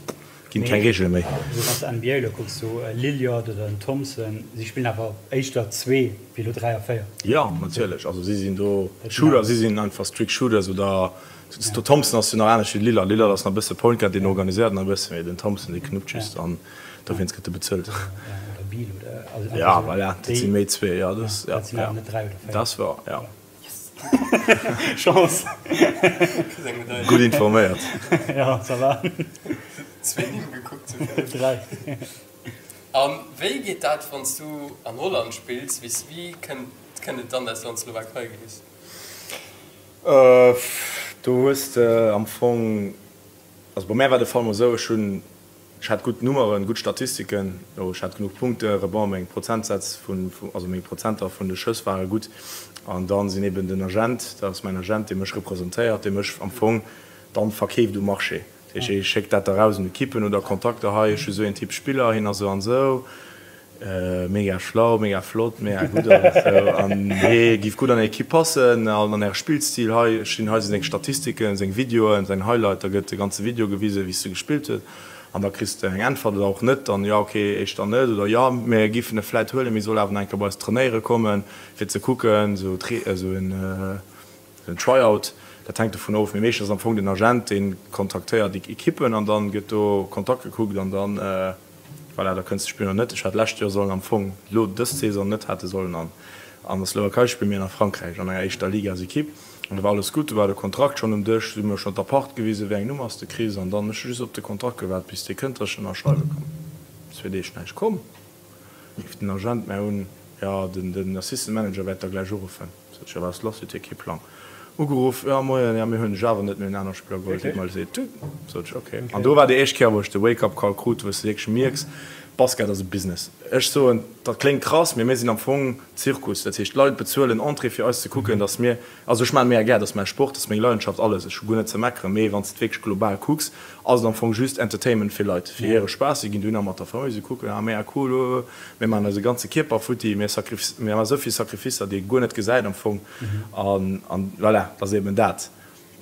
Speaker 3: ginn keng Reegele méi.
Speaker 2: Also wann s de NBA elo kucks, sou e Lillard oder en Thompson, si spillen awer éischter zwee wéi elo 3 a 4.
Speaker 3: Jo, natierlech, also si sinn do Shooter, si sinn einfach strict Shooters oder Den Thompson ass jo nach anescht wéi de Lillard. Lillard ass nach e bësse Point Guard, deen organiséiert nach e bësse, mee den Thompson dee knuppt just an dowéinst gëtt e bezuelt. Ja, voilà, dat si méi zwee, jo, dat, ja, ja, dat ass wouer, ja.
Speaker 2: Chance.
Speaker 3: Gutt informéiert.
Speaker 2: Ja, ça va.
Speaker 1: Zwee Nimm gekuckt zu vill.
Speaker 2: Dräi.
Speaker 1: A wéi geet dat, wann s du an Holland spills? Wéi kënnt et dann, dass du an d'Slowakei gees?
Speaker 3: Do hues de am Fong, also bei mär war de Fall mol esou, ech hunn, ech hat gutt Nummeren, gutt Statistiken, ech hat genuch Punkte, Rebond, meng Prozentsätz vun, also meng Prozenter vun de Schëss ware gutt. An dann sinn eben den Agent, dat ass mäin Agent, dee mech representéiert, dee mech am Fong dann verkeeft um Marché. Dat heescht, hie schéckt dat da raus un Ekippen oder Kontakter, hei ech hu sou een Typ Spiller, hien ass esou an esou. Mega schlau, mega flott, mega gutt alles sou an hee giff gutt an är Equipe passen an an äre Spillstil. Hei stinn hei si seng Statistiken, seng Videoen, säin Highlight, da gëtt de ganze Video gewisen wéi s de gespillt hues an da kriss de eng Äntwert oder och net, dann jo ok éischter net oder jo mir giffen e vläit huelen, mee soll awer nach eng Kéier bei eis trainéiere kommen fir ze kucken, sou sou en en Try-out. Dat hänkt dovun of, mee meeschtens ass am Fong den Agent dee kontaktéiert déi Equippen an dann gëtt do Kontakt gekuckt an dann. Voilà, da kënns de spillen oder net. Ech hat lescht Joer sollen am Fong lo dës Saison net hätte sollen an an der Slowakei spillen, mee an a Frankräich an enger éischter Ligasekipp. An do war alles gutt, do war de Kontrakt schonn um Dësch, si hu mir schonn d'Appart gewisen, wéi eng Nummer s de kriss. An dann ech hu just op de Kontrakt gewaart, bis dee kënnt, dass ech ënnerschreiwe kann. Zwee Deeg näischt komm, rifft den Agent mär un, jo, den den Assistant Manager wäert der gläich uruffen. Sot ech, jo, wat ass lass, hutt Dir kee Plang? Ugeruff, jo moien, jo mir hunn dech awer net, mir hunn aner Spiller geholl, deet mer leed. Sot ech, ok. An do war déi éischt Kéier, wou ech de Wake-up Call krut, wou s de wierklech mierks, Basket ass e Business. Ech soen, dat kléngt krass, mee mir sinn am Fong Zirkus. Dat heescht, d'Leit bezuelen Entrée fir eis ze kucken, datt mir, also ech maachen mega gär, dat ass mäi Sport, dat ass meng Leidenschaft, alles, ech hu guer net ze meckeren, mee wann s de et wierklech global kucks, ass et am Fong just Entertainment fir Leit, fir hire Spaass. Si ginn dohinner mat der Famille, si kucken, ah mega cool, oh, mir maachen eise ganze Kierper futti, mir sacrifice, mir maachen esou vill Sacrificer, déi ee guer net gesäit am Fong. An, an voilà, dat ass eben dat.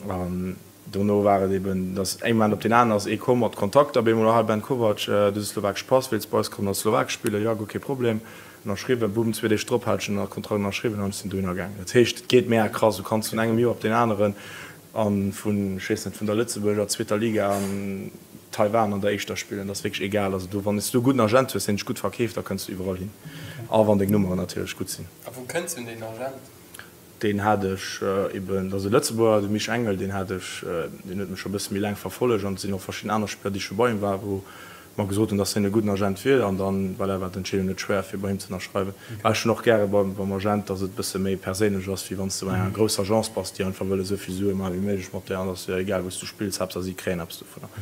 Speaker 3: An dono war et eben, dass ee Moment op deen aneren ass ee komm mat Kontakter, op eemol, ah Ben Kovac, du hues e slowakesch Pass, wéilts bei eis kommen a Slowakesch spillen? Jo, guer kee Problem. Ënnerschriwwen, bumm, zwee Deeg drop hat ech den Kontrakt ënnerschriwwen an ech sinn dohinner gaangen. Dat heescht, et geet mega krass, du kanns vun engem Joer op deen aneren. A vun, ech weess net, vun der Lëtzebuerger zweeter Liga an Taiwan an der éischter spillen, dat ass wierklech egal. Also do, wann s du e gudden Agent hues, deen dech gutt verkeeft, da kënns du iwwerall hin. A wann deng Nummeren natierlech gutt sinn.
Speaker 1: A wou kënns du un deen Agent?
Speaker 3: Deen hat ech eben, dat ass e Lëtzebuerger, de Mich Engel, deen hat ech, deen huet mech scho e bësse méi laang verfollegt an et sinn och verschidden aner Spiller, déi scho bei him waren, wou mer gesot hunn, dass hien e gudden Agent wier an dann, voilà, war d'Entscheedung net schwéier fir bei him ze ënnerschreiwen. Well ech hunn och gäre beim beim Agent, dass et e bësse méi perséinlech ass, wéi wann s de bei enger grousser Agence bass, déi einfach wëll esou vill Sue maache wéi méiglech mat der an et ass jo egal wou s du spills, Haaptsaach si kréien eppes dovunner.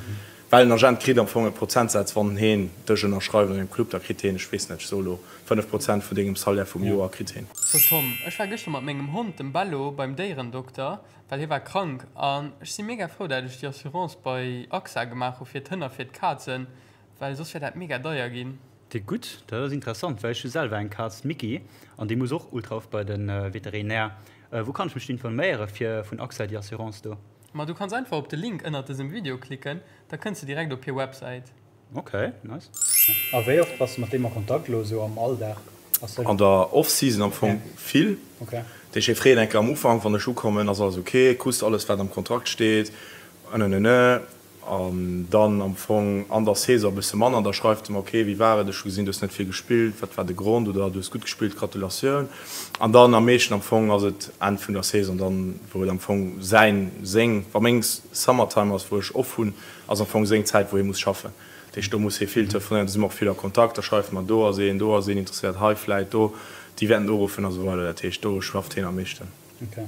Speaker 3: Well en Agent kritt am Fong e Prozentsaz, wann heen dech ënnerschreift an engem Club, da kritt heen, ech weess net, ech soe lo 5 Prozent vun dengem Salaire vum Joer kritt heen.
Speaker 1: So Tom, ech war gëschter mat mengem Hond, dem Bello, beim Déierendokter, well hie war krank an ech si mega frou dat ech déi Assurance bei AXA gemaach hu fir d'Hënn a fir d'Kazen, well soss wär dat mega deier ginn.
Speaker 2: Déi gutt, dat ass interessant, well ech hu selwer eng Kaz, d'Micky, an déi muss och ultra oft bei de Veterinär. Wou kann ech mech do informéiere fir vun AXA déi Assurance do?
Speaker 1: Ma du kanns einfach op de Link ënnert dësem Video klicken, da kënns de direkt op hir Websäit.
Speaker 2: Ok, nice. A wéi oft bass de mat deem a Kontakt elo esou am Alldag?
Speaker 3: Ass dat. An der Off-Season am Fong vill.
Speaker 2: Ok.
Speaker 3: Dat heescht, hie freet eng Kéier am Ufank, wann ech ukommen, ass alles ok, krus de alles wat am Kontrakt steet, ënnenene. An dann am Fong an der Saison e bësse manner, da schreift e mer, ok, wéi war et, ech hu gesinn, du hues net vill gespillt, wat war de Grond, oder du hues gutt gespillt, Gratulatioun. An dann am meeschten am Fong ass et Enn vun der Saison dann, wou et am Fong säin, seng, wa meng Summertime ass, wou ech off hunn, Ass am Fong seng Zäit, wou hie muss schaffen. Dat heescht, do muss hie vill telefonéieren. Do si mer och vill a Kontakt. Da schreift mer, do ass een, do ass een interesséiert, hei vläit, do, déi wäerten uruffen a sou weider. Dat heescht, do schafft hien am meeschten.
Speaker 2: Ok.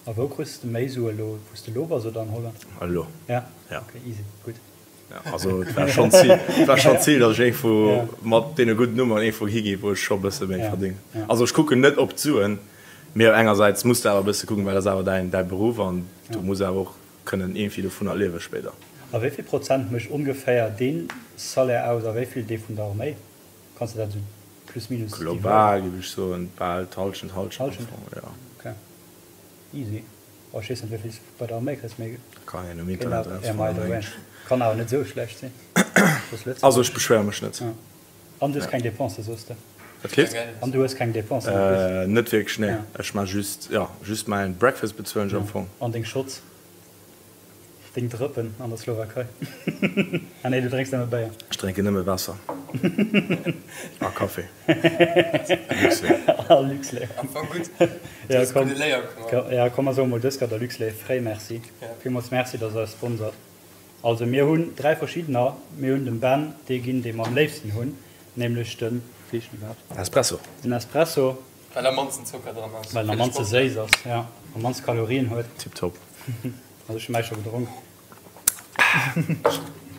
Speaker 2: A wou kriss de méi Sue elo, wou s de elo bass oder an Holland?
Speaker 3: Elo.
Speaker 2: Ja?
Speaker 3: Ja.
Speaker 2: Ok, easy, gutt.
Speaker 3: Ja, also et war schonn d'Zil, et war schonn d'Zil, datt ech iergendwou mat deene gudden Nummeren iergendwou higinn, wou ech scho e bësse méi verdéngen. Also ech kucken net op d'Suen, mee engersäits muss de awer e bësse kucken, well dat ass awer däin, däi Beruff an du muss awer och Kënnen iergendwéi dovunner liewe spéider.
Speaker 2: A wéi vill Prozent mécht ongeféier dee Salaire aus a wéi vill dee vun der Arméi? Kanns de dat esou plus minus
Speaker 3: dividéieren? Global géif ech soen, bal d'Hallschent, Hallschent am Fong, jo.
Speaker 2: Ok, easy. Oh, ech weess net wéi vill s de bei der Arméi kriss, mee
Speaker 3: Kann een um Internet erausfannen,
Speaker 2: mengen ech. Kann awer net esou schlecht sinn.
Speaker 3: Also ech beschwéiere mech net.
Speaker 2: An du hues keng Dépensen, soos de?
Speaker 3: Wat kritt?
Speaker 2: An du hues keng Dépensen en
Speaker 3: plus? Net wierklech, nee. Ech maa just, jo, just mäin Breakfast bezuelen ech am Fong.
Speaker 2: An deng Shots? Deng Drëppen an der Slowakei? Ah nee, du drénks nëmme Béier.
Speaker 3: Ech drénken nëmme Waasser a Café.
Speaker 2: Luxlait. A Luxlait.
Speaker 1: Am Fong gutt. Du hues gudde Léier gemaach.
Speaker 2: Ja, komm, mer soe mol dës Kéier der Luxlait fréi Merci. Villmools Merci, dass der eis sponsert. Also mir hunn 3 verschiddener. Mir hunn dem Ben dee ginn, dee mer am léifsten hunn, nämlech den, wéi heescht den iwwerhaapt?
Speaker 3: Espresso.
Speaker 2: Den Espresso.
Speaker 1: Well am mannsten Zocker dran ass.
Speaker 2: Well en am mannste séiss ass, jo, am mannste Kalorien huet.
Speaker 3: Tiptop.
Speaker 2: Also ech hu mäi scho gedronk.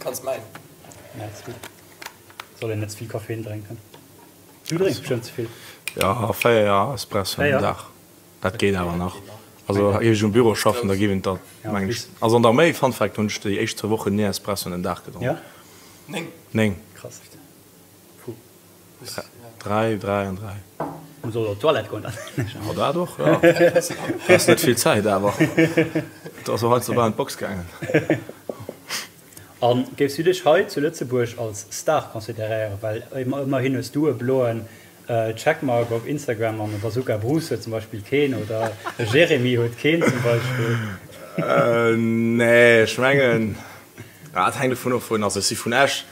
Speaker 1: Kanns mäin.
Speaker 2: Nee, ass gutt. Soll een net ze vill Koffein drénken. Du drénks bestëmmt ze vill.
Speaker 3: Jo, 4 Espresso am Dag. Dat geet awer nach. Also géif ech um Büro schaffen, da géif een dat mengen ech. Also an der Arméi, Fun Fact, hunn ech déi éischt zwou Wochen ni Espresso den Dag gedronk.
Speaker 1: 9?
Speaker 3: 9.
Speaker 2: Krass. Puh.
Speaker 3: Dräi, dräi an dräi.
Speaker 2: Muss och op d'Toilette goen dann.
Speaker 3: Jo, dat och, jo. Du has net vill Zäit awer. Et ass och heiansdo bal an d'Box gaangen.
Speaker 2: A géifs du dech hei zu Lëtzebuerg als Star consideréieren? Well ëmmerhin hues du e bloen Checkmark op Instagram an e Bazooka Bruce huet zum Beispill keen oder e Jeremy huet keen zum Beispill.
Speaker 3: Nee, ech mengen, et hänkt dovun of wou een ass. Ech si vun Esch,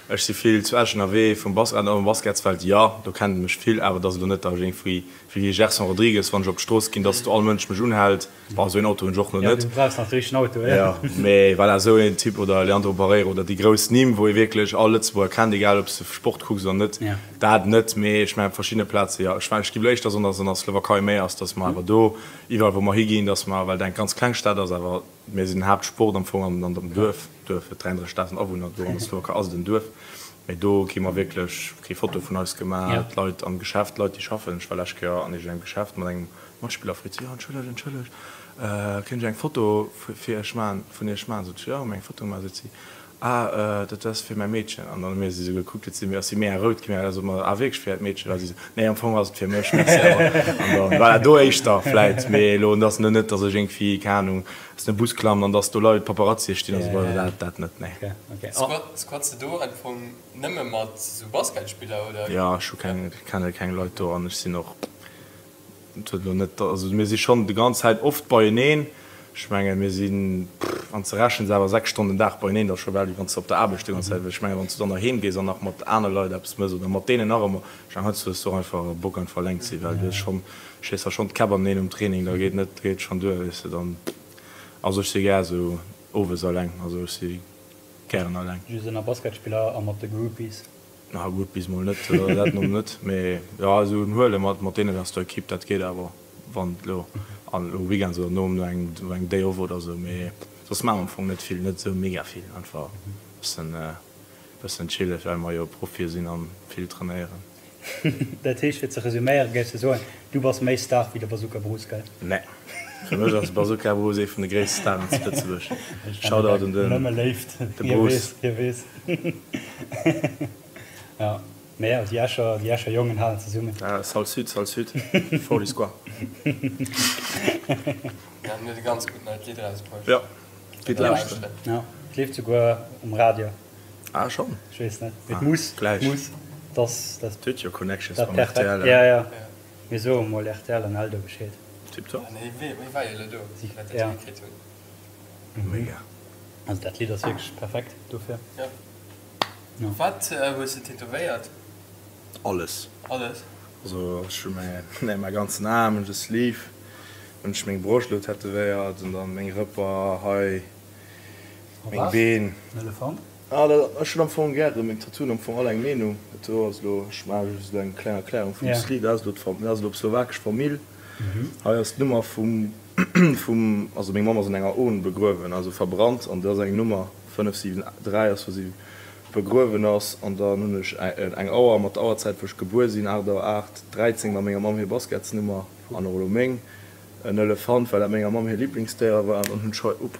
Speaker 3: ech si vill zu Esch ënnerwee, vum Bas-, an am Basketsfeld, jo, do kennt ee mech vill, awer et ass elo net, datt ech iergendwéi wéi Gerson Rodrigues, wann ech op d'Strooss ginn, datt do all Mënsch mech unhält. Bon, esou een Auto hunn ech och nach
Speaker 2: net. Ja, du brauchs nach de richtegen Auto, ja.
Speaker 3: Ja, mee voilà, esou een Typ oder Leandro Barreiro oder déi grouss Nimm, wou ee wierklech all Lëtzebuerger kennt, egal ob s de Sport kucks oder net, dat net. Mee ech mengen, op verschiddene Plaze jo. Ech mengen, ech géif elo éischter soen, datt et an der Slowakei méi ass, datt mer awer do, iwwerall wou mer higinn, datt mer, well et eng ganz kleng Stad ass, awer mir sinn den Haaptsport am Fong an dem Duerf, Duerf huet 33.000 Awunner, do an der Slowakei ass et en Duerf, mee do gi mer wierklech, kee Foto vun eis gemaach, d'Leit am Geschäft, d'Leit déi schaffen, ech war lescht Kéier an iergendengem Geschäft mat engem Matspiller freet si, Jo, entschëllegt, entschëllegt, kéint ech eng Foto fir iech maachen, vun iech maachen? Sot ech, Jo, hu mir eng Foto gemaach. Sot si, Ah, dat ass fir mäi Meedchen. An dann hu mir si sou gekuckt, huet si mir, ass si mega rout ginn, da sot mer, Ah, wierklech fir äert Meedchen? Da si sou, Nee, am Fong ass et fir mech, merci awer. An dann, voilà, do éischter vläit, mee elo et ass net, datt ech iergendwéi, keng Anung, aus dem Bus klammen an datt do Leit, Paparazzie stinn a sou weider, dat, dat net, nee.
Speaker 1: Squats de do am Fong nëmme mat sou Basketspiller, oder?
Speaker 3: Jo, ech hu keng, kenne keng Leit do an ech sinn och. Et huet elo net, also mir si schonn déi ganz Zäit oft beieneen. Ech mengen, mir sinn, wann s de rechens, awer 6 Stonnen den Dag beieneen, dat ass scho bal wéi wann s de op der Aarbecht déi ganz Zäit wiers. Ech mengen, wann s du dann nach heem gees an nach mat aner Leit eppes mëss oder mat deenen nach ëmmer, ech mengen, heiansdo hues du och einfach Bock einfach eleng ze sinn, well du hues schonn, schéiss der schonn d'Käpp aneneen um Training, da geet net, da geet schonn duer, weess de, dann, also ech si gär esou owes eleng, also ech si gären eleng.
Speaker 2: Just ënner Basketspiller a mat de Groupies?
Speaker 3: Na, Groupies mol net, dat mol net, mee jo, esou en Huele mat mat deenen aus der Equipe, dat geet awer. Wann elo an elo Weekends oder nom no engem no engem Day off oder sou, mee soss maache mer am Fong net vill, net sou mega vill, einfach bëssen bëssen chillen, well mer jo Profie sinn an vill trainéieren.
Speaker 2: Dat heescht, fir ze resuméieren, géifs de soen, du bass méi Star wéi de Bazooka Bruce, gell?
Speaker 3: Nee, fir mech ass de Bazooka Bruce ee vun de gréisste Staren zu Lëtzebuerg. Shoutout un den
Speaker 2: Nëmme Léift,
Speaker 3: de Bruce.
Speaker 2: Hie weess, hie weess. Ja. Mee jo, déi Escher, déi Escher Jongen halen zesummen.
Speaker 3: Ah, Salle Sud, Salle Sud, Forty Squad.
Speaker 1: Ja, en huet e ganz gutt neit Lidd erausbruecht.
Speaker 3: Ja, gitt lauschteren.
Speaker 2: Ja, et leeft souguer um Radio.
Speaker 3: Ah, schonn?
Speaker 2: Ech weess net, mee et muss,
Speaker 3: Gläich.
Speaker 2: muss, dass, dass.
Speaker 3: Et huet jo Connections
Speaker 2: dat
Speaker 3: beim
Speaker 2: perfekt,
Speaker 3: rtl.
Speaker 2: ja, ja. Mir soe mol rtl an Eldo Bescheed.
Speaker 3: Tiptop.
Speaker 1: Ah, nee, wéi, wéi war jo elo do,
Speaker 2: Si,
Speaker 1: wat dat
Speaker 2: ja.
Speaker 1: hikritt hunn.
Speaker 3: Mega.
Speaker 2: Also dat Lidd ass wierklech perfekt dofir.
Speaker 1: Ja. Wat hues de tätowéiert?
Speaker 3: Alles.
Speaker 1: Alles?
Speaker 3: Also ech hu mäi mäi ganzen Aarm, hunn ech e Sleeve, hunn ech meng Broscht elo tätowéiert an dann meng Rëpper hei, meng Been.
Speaker 2: En Elefant?
Speaker 3: Ah dat, ech hunn am Fong gären, meng Tattooen am Fong all eng Meenung. Dat do ass elo, ech maache just elo eng kleng Erklärung vum Sleeve, dat ass elo d'Fam, dat ass elo d'slowakesch Famill. Hei ass d'Nummer vum, vum, also meng Mamm ass an enger Urn begruewen, also verbrannt an dat ass eng Nummer. 5, 7, 3 ass wou si begruewen ass an dann hunn ech eng Auer mat der Auerzäit wou ech gebuer sinn, 8 Auer 8, 13 war menger Mamm hir Basketsnummer an och elo meng, en Elefant well dat menger Mamm hir Liblingsdéier war an dann hunn ech hei, upp,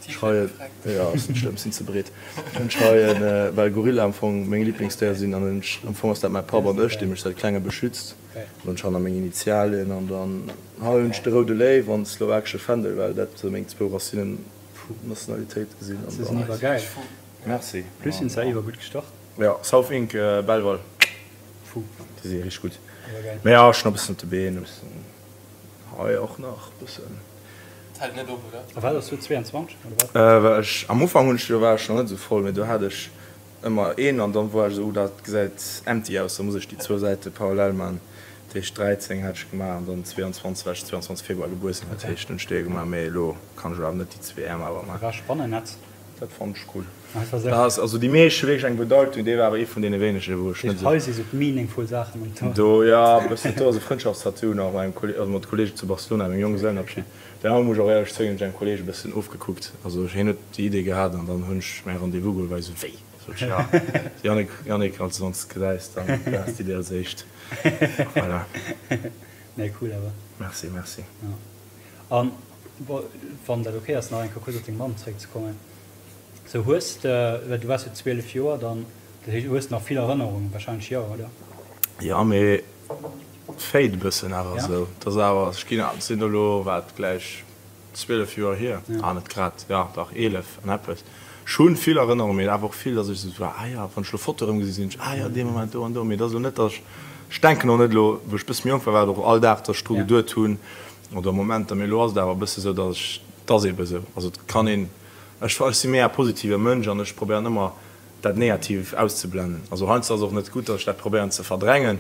Speaker 3: ech hei en, jo ass net schlëmm, sinn ze breet, hunn ech hei en, well Gorilla am Fong meng Liblingsdéier sinn an hunn ech, am Fong ass dat mäi Papp an ech dee mech säit klengem beschützt, an hunn ech hei nach meng Initialien an dann hei hunn ech de roude Léiw an de slowakesche Fändel well dat sou meng zwou Racinen Nationalitéit gesinn.
Speaker 2: Se sinn iwwergäil.
Speaker 3: Merci.
Speaker 2: Plus sinn se iwwer gutt gestart.
Speaker 3: Jo, South Inc. Belval.
Speaker 2: Fou.
Speaker 3: Déi si richteg gutt.
Speaker 2: Iwwergäil.
Speaker 3: Mee jo, ech hunn e bëssen op de Been, e bëssen hei och nach e bëssen.
Speaker 1: Et hält net op, oder?
Speaker 2: A wat ass do 22 oder wat?
Speaker 3: Well ech am Ufank hunn ech, do war ech nach net esou voll, mee do hat ech Ëmmer een an dann woar ech esou, oh dat gesäit empty aus, da muss ech déi zwou Säite parallel man. Dat heescht 13 hat ech gemaach an dann 22, well ech 22 Februar gebuer sinn, dat heescht hunn ech déi gemaach, mee elo kann ech awer net déi zwee Äerm awer man.
Speaker 2: War Spannennetz.
Speaker 3: Dat fonnt ech cool. Dat ass, also déi meescht hu wierklech eng Bedeitung, dee war awer ee vun deene wéinege wou ech net esou.
Speaker 2: Hei si sou d'meaningful Saachen um Tour.
Speaker 3: Do jo, e bëssen, do ass e Frëndschaftstattoo nach mat engem Kolleg, also mat Kollege zu Barcelona, mengem Jonggesellenabschied. Deen anere muss ech och éierlech zouginn, hunn ech engem Kolleeg e bëssen ofgekuckt. Also hien huet déi Idee gehat an dann hunn ech mäi Rendez-vous geholl, well ech esou, wéi? Sot ech, ja. Yannick, Yannick, also wann s de gesäis, dann du has d'Idee als éischt. Voilà.
Speaker 2: Nee, cool awer.
Speaker 3: Merci, merci.
Speaker 2: Ja. An wann dat ok ass, nach eng Kéier kuerz op deng Mamm zeréckzekommen. Sou hues de, well du waars jo 12 Joer dann, dat heescht, hues de nach vill Erënnerungen wahrscheinlech, jo, oder?
Speaker 3: Jo, mee Fade e bëssen awer esou. Et ass awer, ech ginn, et sinn elo wat gläich 12 Joer hier, ah net grad, jo dach 11 an eppes. Ech hu vill Erënnerungen, mee awer och vill, datt ech esou war, ah jo, wann ech elo Fotoe erëm gesi sinn ech, ah jo dee Moment do an do. Mee et ass elo net, datt ech, ech denken och net elo, wou ech e bësse méi jonk war, war et och all Dag, datt ech dru geduet hunn oder Momenter, mee elo ass et awer e bësse sou, datt ech, et ass eebe sou. Also et kann een, ech ech si méi e positive Mënsch an ech probéieren ëmmer dat Negativ auszeblennen. Also heiansdo ass et och net gutt, datt ech dat probéieren ze verdrängen,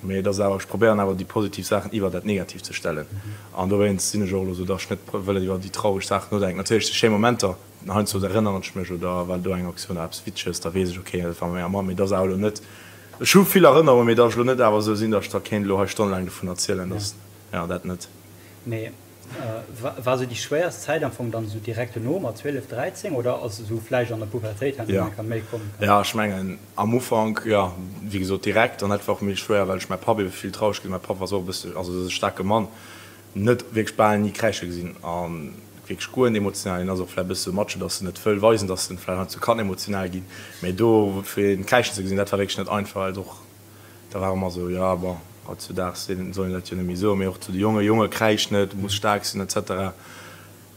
Speaker 3: mee et ass awer, ech probéieren awer déi positiv Saachen iwwer dat Negativ ze stellen. An dowéinst sinn ech och elo esou, datt ech net wëll iwwer déi traureg Saachen nodenken. Natierlech si schéi Momenter, heiansdo erënneren ech mech oder war do eng Aktioun oder eppes Witzeges, da weess ech, okay, dat war mat menger Mamm, mee et ass awer elo net, ech hu vill Erënnerungen, mee datt ech elo net awer esou sinn, datt ech da kéint elo hei stonnelaang dovun erzielen, datt, jo, dat net.
Speaker 2: Mee War sou déi schwéierst Zäit am Fong dann sou direkt dono mat 12, 13 oder ass esou vläicht an der Pubertéit herno eng Kéier méi komm?
Speaker 3: Jo, ech mengen am Ufank, jo, wéi gesot direkt an dat war och méi schwéier, well ech mäi Papp ebe vill traureg gesinn. Mäi Papp war och e bësse, also ass e staarke Mann, net wierklech bal ni kräische gesinn a wierklech guer net emotional. Hien ass och vläicht e bësse sou Macho, datt en net wëll weisen, datt en vläicht heiansdo kann emotional ginn, mä do fir hien kräischen ze gesinn, dat war wierklech net einfach, well et och Da war ëmmer esou, jo bon, hautzudaags soll een dat jo net méi soen, mee och zu de Jongen, Jonge kräisch net, du muss staark sinn et cetera.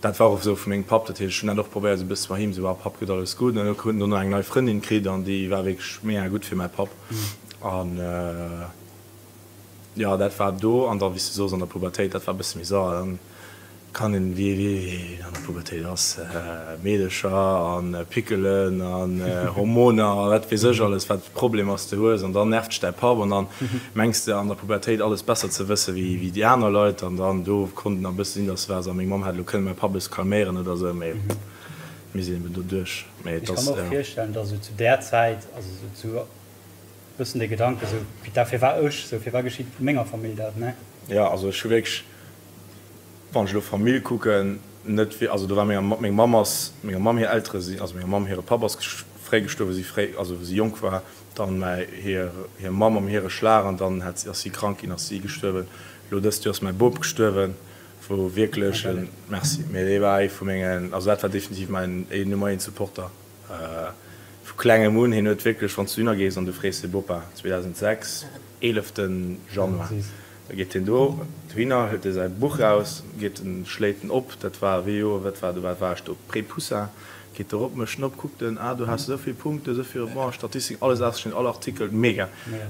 Speaker 3: Dat war och esou vu mengem Papp, dat heescht ech hunn dat och probéiert esou e bësse bei him, esou, ah Papp gëtt alles gutt. An huet dono eng nei Frëndin kritt an déi war wierklech mega gutt fir mäi Papp an jo dat war do. An da wéi s de soos an der Pubertéit, dat war e bësse méi sauer dann. Kann een, wéi wéi an der Pubertéit ass, Meedecher an Pickelen an Hormoner a wat weess ech alles, wat Problemer s de hues an dann nervt dech däi Papp an dann mengs de an der Pubertéit alles besser ze wësse wéi wéi déi aner Leit an dann do konnt en a bësse sinn, dass waars a meng Mamm hätt elo kënnen mäi Papp e bësse calméieren oder esou, mee mir sinn eben do duerch. Mee et
Speaker 2: Ech kann
Speaker 3: ass,
Speaker 2: mer och
Speaker 3: jo.
Speaker 2: virstellen, dass esou zu där Zäit, also esou zu e bëssen dee Gedanke esou, putain firwat ech, esou firwat geschitt menger Famill dat, ne?
Speaker 3: Jo, also ech hu wierklech Wann ech elo Famill kucken, net wéi, also do war menger, meng Mamm ass, menger Mamm hir Eltere sinn, also menger Mamm hire Papp ass fréi gestuerwen, wou si fréi, also wou si jonk war, dann mäi, hir, hir Mamm am hire Schlag an dann hat si, ass si krank ginn, ass si gestuerwen. Elo dëst Joer ass mäi Bop gestuerwen, wou wierklech en, merci, mee dee war ee vu mengen, also dat war definitiv mäin Nummer eent Supporter vu klengem un. Hien huet wierklech, wann s du hinner gees an du frees de Bopa, 2006, eeleften Januar, Da geet hien do dohinner, hëlt e säi Buch raus, geet en, schléit en op, dat war wéi Joer, wat war do, wat war ech do, Pré-Poussin, geet do rop, mécht en op, kuckt en, ah do has de esou vill Punkten, esou vill, bon, Statistiken, alles ausgeschnidden, all Artikel, mega.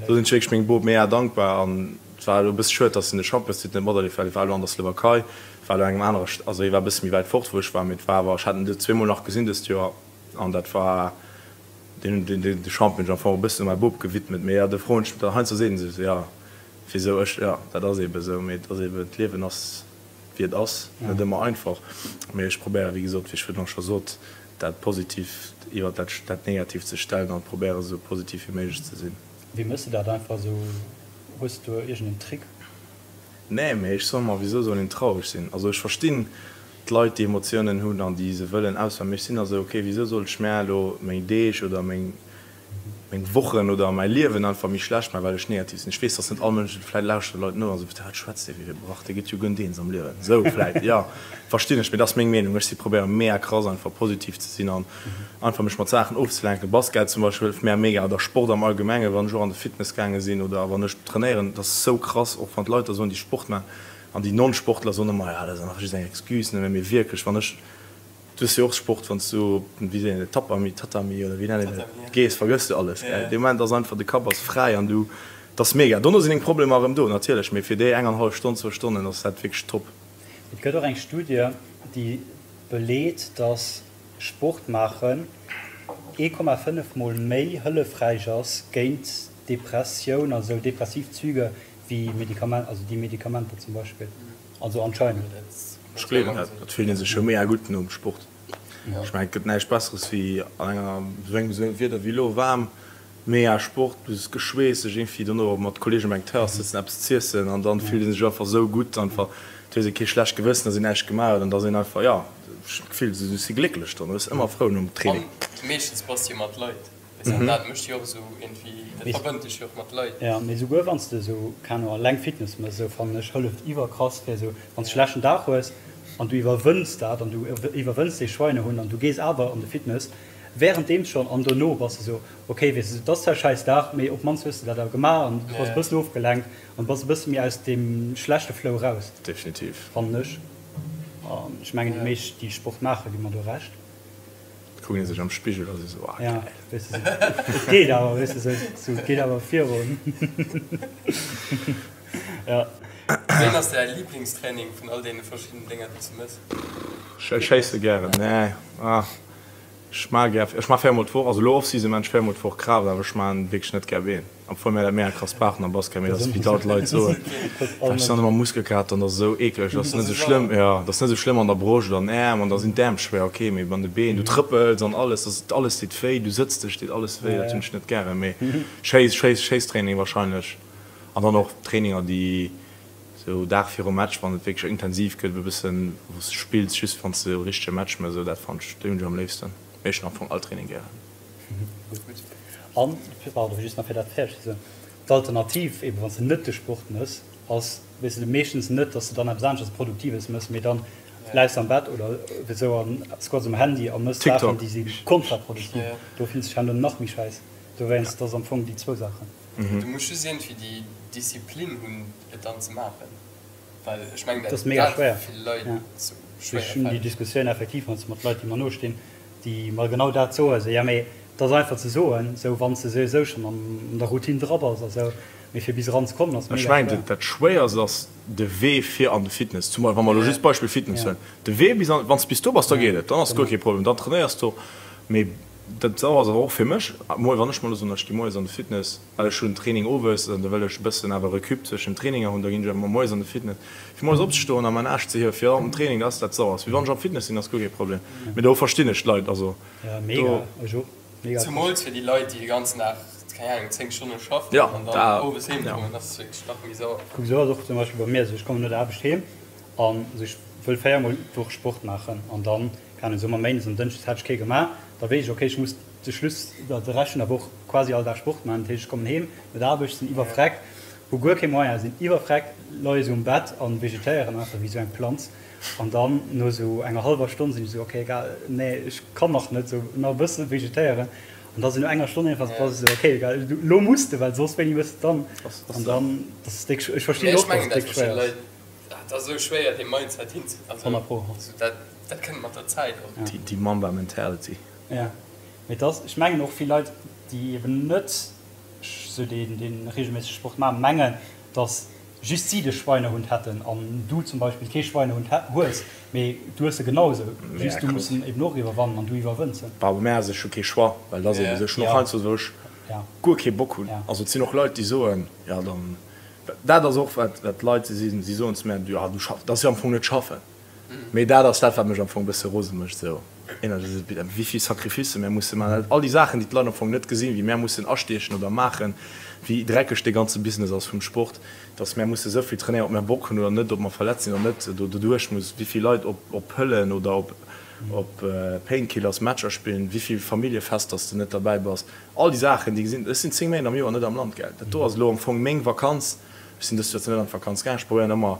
Speaker 3: Do sinn ech wierklech mengem Bop mega dankbar an et war elo e bësse schued, dass en de Championstitel net materlieft well hie war elo an der Slowakei, war elo engem anere, also hie war e bësse méi wäit fort wou ech war, mee et war awer, ech hat en zweemol nach gesinn dëst Joer an dat war, deen, deen, de Champion hunn ech am Fong e bëssen u mäi Bop gewidmet, mee jo, do froen ech, heiansdo seet en sech esou, jo. Wisou ech? Jo, dat ass eebe sou, mee et ass eebe, d'Liewen ass wéi et ass, net ëmmer einfach. Mee ech probéieren, wéi gesot, wéi ech virdrun scho sot, dat Positiivt iwwer dat dat Negatiivt ze stellen an probéieren esou positiv wéi méiglech ze sinn.
Speaker 2: Wéi méchs de dat einfach esou? Hues du iergend en Trick?
Speaker 3: Nee, mee ech soe mer, wisou soll een traureg sinn? Also ech verstinn d'Leit, déi Emotiounen hunn an déi se wëllen ausfalen, mee ech sinn da sou, okay, wisou soll ech mär elo meng Deeg oder meng meng Wochen oder mäi Liewen einfach méi schlecht maachen, well ech negativ sinn. Ech weess, dass net all Mënsch, vläit lauschteren Leit no an soen, wat schwätzt dee fir e Brach, dee gëtt jo guer net eens am Liewen. Esou vläit, jo, verstinn ech, mee dat ass meng Meenung. Ech si probéiere mega krass einfach positiv ze sinn an einfach mech mat Saachen ofzelenken. Basket zum Beispill hëlleft mär mega oder Sport am Allgemengen, wann ech och an de Fitness gaange sinn oder wann ech trainéieren, dat ass esou krass, och wann d'Leit da soen, déi Sport maachen an déi Non-Sportler soen ëmmer, jo, dat ass einfach just eng Excuse, mee wierklech, wann ech. Du hues jo och Sport, wann s du op den, wéi seet een dat, Tapami, Tatami oder wéi nennt een dat, gees, vergëss du alles, gell. Dee Moment ass einfach, de Kapp ass fräi an du, et ass mega. Dono sinn deng Problemer erëm do, natierlech, mee fir déi eng an hallef Stonn, zwou Stonnen ass dat wierklech top.
Speaker 2: Et gëtt och eng Studie, déi beleet, dass Sport maachen 1,5 mol méi hëllefräich ass géint Depressioun, also depressiv Züge, wéi Medikament, also déi Medikamenter zum Beispill. Also anscheinend.
Speaker 3: Ech gleewen dat. Et fillt ee sech jo mega gutt nom Sport. Ech mengen, et gëtt näischt Besseres wéi an enger esou engem esou engem Wieder wéi elo, waarm, mega Sport, du hues geschweesst, sech iergendwéi dono mat Kolleegen op eng Terrass sëtzen, eppes z'iessen an dann fillt ee sech einfach esou gutt einfach. Et hues ee kee schlecht Gewëssen, dass een näischt gemaach huet an dass een einfach, jo, ech hunn d'Gefill, du si glécklech dann, du bass ëmmer frou nom Training.
Speaker 1: An meeschtens bass de jo mat Leit. Weess dat mécht jo och esou iergendwéi, dat verbënnt dech jo och mat Leit.
Speaker 2: Jo, mee souguer wann s de esou, keng Ahnung, eleng Fitness mëss, esou fannen ech, hëlleft iwwerkrass fir esou, wann s de schlechten Dag hues an du iwwerwënns dat an du iwwerwënns dee Schweinehund an du gees awer an de Fitness, währenddeems schonn an dono bass de esou, ok, weess de, et ass zwar e schäiss Dag, mee op d'mannst hues de dat awer gemaach an du bass e bëssen ofgelenkt an bass e bësse méi aus deem schlechte Flow raus.
Speaker 3: Definitiv.
Speaker 2: Fannen ech. An ech mengen déi meescht déi Sport maachen, gi mer do Recht.
Speaker 3: Kucken ee sech am Spigel a si sou, ah
Speaker 2: geil. Ja, weess de, et geet awer, weess de, sou, sou, et geet awer virun. Ja.
Speaker 1: Wéin ass däi Liblingstraining vun all deene verschiddenen Dénger déi s du mëss?
Speaker 3: Ech schéisse gären, nee, ah, ech maa gär, ech maa véiermol d'Woch, also elo Off-Season maan ech véiermol d'Woch Kraaft, awer ech maan wierklech net gär Been. Obwuel mär dat mega krass brauchen am Basket, mee dat ass wéi all d'Leit soen, well ech dann ëmmer Muskelkater an dat ass esou eekleg. Dat ass net esou schlëmm, jo, dat ass net esou schlëmm an der Broscht oder an den Äerm an da sinn d'Äerm schwéier, ok, mee an de Been, du trëppels an alles, dat ass, alles deet wéi, du sëtz dech, deet alles wéi, dat hunn ech net gären. Mee Schéiss, Schéiss, Schéisstraining wahrscheinlech an dann och Traininger déi esou Dag virum Match, wann et wierklech intensiv gëtt, e bëssen wou s de spills, just wann s de e richtege Match méchs, esou dat fannen ech, déi hunn ech am léifsten. Mee ech hunn am Fong all Training gären.
Speaker 2: An, pardon, just nach fir dat fäerdeg ze soen, d'Alternativ, eben wann s de net de Sport mëss, ass, weess de, meeschtens net, dass de dann eppes aneschters Produktives mëss, mee dann läis de am Bett oder esou an squats um Handy a mëss Saachen, déi si kontraproduktiv. Do fills de dech herno nach méi schäiss. Dowéinst, dat ass am Fong déi zwou Saachen.
Speaker 1: Du muss just iergendwéi déi Disziplin hunn, et dann ze maachen. Well ech mengen,
Speaker 2: dat ass mega schwéier. Ech hunn déi Diskussioun effektiv heiansdo mat Leit, déi mer nostinn, déi mer genau dat soen, esou, jo mee. Et ass einfach ze soen, esou wann s de souwisou schonn an der Routine dra bass a sou, mee fir bis eran ze kommen ass
Speaker 3: mega schwéier. Ech mengen dat schwéierst ass de Wee fir an de Fitness, zum Beispill wa mer elo just d'Beispill Fitness huelen, de Wee bis an, wann s de bis do bass, da geet et, dann ass guer kee Problem, dann trainéiers de och, mee dat ass awer och fir mech, moi wann ech mol elo soen, ech gi moies an de Fitness, well ech hunn Training owes an da wëll ech e bëssen awer Recup zwëschen den Traininger hunn, da ginn ech awer mol moies an de Fitness, fir moies opzestoen a mäin Aarsch ze hiewen fir an den Training, dat ass dat sauer ass. Wéi wann ech am Fitness sinn, ass guer kee Problem, mee do verstinn ech d'Leit, also.
Speaker 2: Ja, mega. Ech och. Mega.
Speaker 1: Zumools fir déi Leit, déi de ganzen Dag, keng Ahnung, 10 Stonne schaffen
Speaker 3: Ja,
Speaker 1: an dann
Speaker 3: da,
Speaker 1: owes heem
Speaker 3: ja.
Speaker 1: kommen, dat ass wierklech nach méi sauer.
Speaker 2: Kuck, esou ass och zum Beispill bei mir esou, ech kommen no der Aarbecht heem an esou ech wëll 4 mol d'Woch Sport maachen an dann, keng Ahnung, soe mer méindes an dënschdes hat ech kee gemaach, da weess ech, okay, ech muss de Schluss oder de Rescht vun der Woch quasi all Dag Sport maachen. Dat heescht, ech kommen heem no der Aarbecht, sinn iwwerfreckt, hu guer kee Moyen, sinn iwwerfreckt, leie esou um Bett an vegetéieren einfach wéi esou eng Planz. An dann no esou enger hallwer Stonn sinn ech esou, ok egal, nee ech kann nach net, esou nach e bësse vegetéieren. An da sinn no enger Stonn iergendwann bass de esou, ok egal, elo muss de, well soss wéini hues de dann? An dann, dat ass déck, ech verstinn och, dass et déck schwéier ass.
Speaker 1: Dat ass esou schwéier dee Mindset hin, also
Speaker 2: 100 pro.
Speaker 1: Dat dat kënnt mat der Zäit och.
Speaker 3: Déi Mamba Mentality.
Speaker 2: Jo, mee et ass, ech mengen och vill Leit, déi eben net esou dee reegelméissege Sport maachen, mengen, dass just si de Schweinehund hätten an du zum Beispill kee Schweinehund hues, mee du hues e genau esou, just du muss en eben och iwwerwannen an du iwwerwënns en.
Speaker 3: Bah, bei mär ass ech hu kee Choix, well et ass eben esou, ech hunn och heiansdo wou ech guer kee Bock hunn, also et sinn och Leit déi soen, jo dann, dat ass och wat wat Leit si sinn, si soen zu mär, jo du schaffs, dat ass jo am Fong net schaffen. Mee dat ass dat, wat mech am Fong e bësse rose mécht, esou wéi vill Sacrificë mär musse maachen, all déi Saachen, déi d'Leit am Fong net gesinn, wéi mär mussen astiechen oder maachen, wéi dreckeg dee ganze Business ass vum Sport, dass mär musse esou vill trainéieren, ob mär Bock hunn oder net, ob mer verletzt sinn oder net, do doduerch muss, wéi vill Leit op Pëllen oder op Painkillers Matcher spillen, wéi vill Familljefester s de net derbäi bass, all déi Saachen, déi gesinn. Ech sinn 10 Méint am Joer net am Land, gell. Dat do ass elo am Fong meng Vakanz. Ech sinn dëst Joer zwar net an d'Vakanz gaang, ech probéieren ëmmer,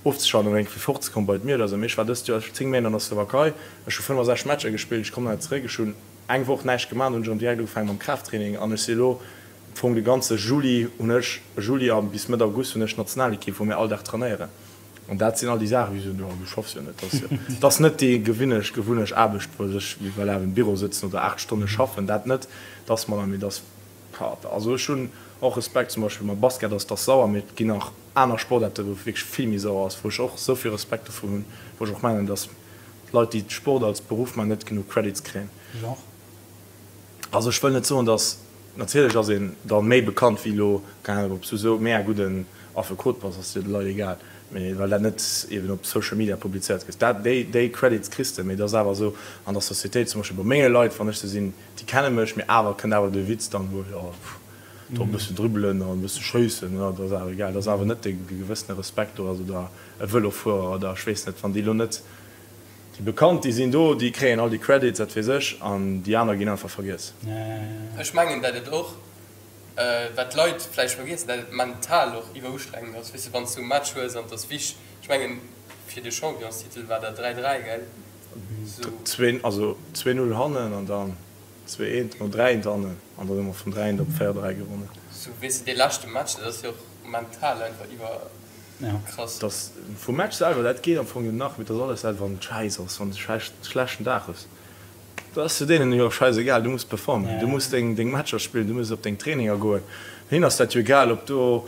Speaker 3: ofzeschalten an iergendwéi fortzekommen bei d'Mier oder esou. Mee ech war dëst Joer 10 Méint an der Slowakei, ech hu 65 Matcher gespillt, ech kommen hei zeréck, ech hunn eng Woch näischt gemaach, dann hunn ech erëm direkt ugefaangen mam Kraafttraining an ech si elo am Fong de ganze Juli hunn ech, Juli a bis Mëtt August hunn ech d'Nationalekipp, wou mir all Dag trainéieren. An dat sinn all déi Saachen, wéi se soen, jo du schaffs jo net, dat ass jo, dat ass net déi gewinnecht, gewunnecht Aarbecht, wou ech wéi well awer im Büro sëtzen oder 8 Stonne schaffen, dat net, dat ass mer dann, mee dat ass, also ech hunn och Respekt zum Beispill mam Basket ass, dat ass sauer, mee et ginn nach aner Sportaarte wou et wierklech vill méi sauer ass, wou ech och esou vill Respekt dovun hunn, wou ech och mengen, datt Leit déi Sport als Beruff maachen net genuch Credits kréien.
Speaker 2: Genre?
Speaker 3: Also ech wëll net soen, datt, natierlech ass een da méi bekannt wéi elo, keng Ahnung, ob s du esou mega gudden Affekot bass, ass dir de Leit egal, mee well dat net eben op Social Media publizéiert gëtt, dat déi déi Credits kriss de, mee et ass awer esou an der Societéit, zum Beispill bei menge Leit, wann ech se sinn, déi kenne mech, mee awer kënnt awer de Witz dann, wou jo pff, do e bëssen dribbelen an e bësse schéissen, jo, dat ass awer egal, dat ass awer net dee gewëssene Respekt do ass oder e Vëlofuerer oder ech weess net, wann déi elo net, déi Bekannt, déi sinn do, déi kréien all déi Credits, wat weess ech, an déi aner ginn einfach vergiess.
Speaker 1: Ech mengen, dat et och, wat d'Leit vläicht vergiessen, dat et mental och iwwerustrengend ass, weess de, wann s du e Match hues an et ass wich, ech mengen, fir de Championstitel war dat 3, 3, gell?
Speaker 3: Zwee, also 2, 0 hannen an dann. 2 eent no 3 eent hannen an dann hu mer vun 3 eent op 4 3 gewonnen.
Speaker 1: Sou weess de dee leschte Match, dat ass jo och mental einfach iwwer krass.
Speaker 3: Dass vum Match selwer, dat geet am Fong jo nach, mee dass alles dat wann et schäiss ass, wann s de schlechten Dag hues, dat ass jo deenen jo schäisegal, du muss performen, du muss deng deng Matcher spillen, du muss op deng Traininger goen, hinnen ass dat jo egal ob do,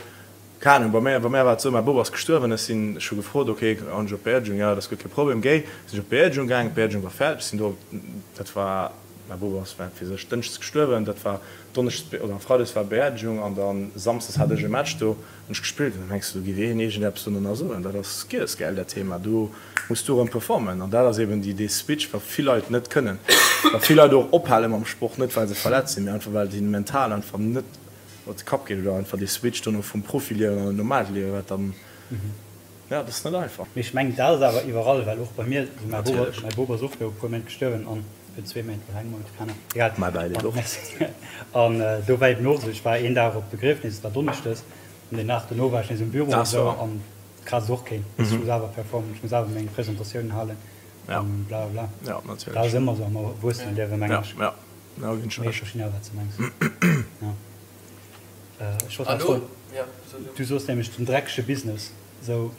Speaker 3: keng Ahnung, bei mär bei mär war et sou, mäi Bop ass gestuerwen, ech sinn, ech hu gefrot, ok, kann ech op d'Beerdegung, jo dat ass guer kee Problem, géi, sinn ech op d'Beerdegung gaangen, d'Beerdegung war fäerdeg, sinn do, dat war. Mäi Bop ass wat weess ech dënschdes gestuerwen, dat war donneschdes oder freides war Beerdegung an da samsdes hat ech e Match do hunn ech gespillt an da mengs du do géif een iergendeppes dono nach soen. Dat ass giess gell dat Thema, do muss du erëm performen an dat ass eben déi dee Switch wat vill Leit net kënnen, wat vill Leit och ophale mam Sport, net well se verletzt sinn, mee einfach well et hinnen mental einfach net op de Kapp geet oder einfach dee Switch dono vum Profiliewen an en normaalt Liewen wat dann Jo, dat ass net einfach.
Speaker 2: Mee ech mengen, dat ass awer iwwerall, well och bei mir, also mäi Bop, mäi Bop ass och viru e puer Méint gestuerwen an virun zwee Méint oder engem Mount, keng Ahnung, egal.
Speaker 3: Mäi Bäileed och.
Speaker 2: Merci. An do war eben och esou, ech war een Dag op d'Begriefnis, et war donneschdes, an den Dag dono war ech nees um Büro an esou an kraazt och keen. Ech muss awer performen, ech muss awer meng Presentatiounen halen an bla bla bla.
Speaker 3: Jo, natierlech.
Speaker 2: Dat ass ëmmer esou am Erwuesseneliewen, mengen ech.
Speaker 3: Jo, jo, ginn ech
Speaker 2: Mee ech
Speaker 3: Recht.
Speaker 2: verstinn awer, wat s de mengs. Jo. Ech wollt nach froen, du soos nämlech den dreckege Business, sou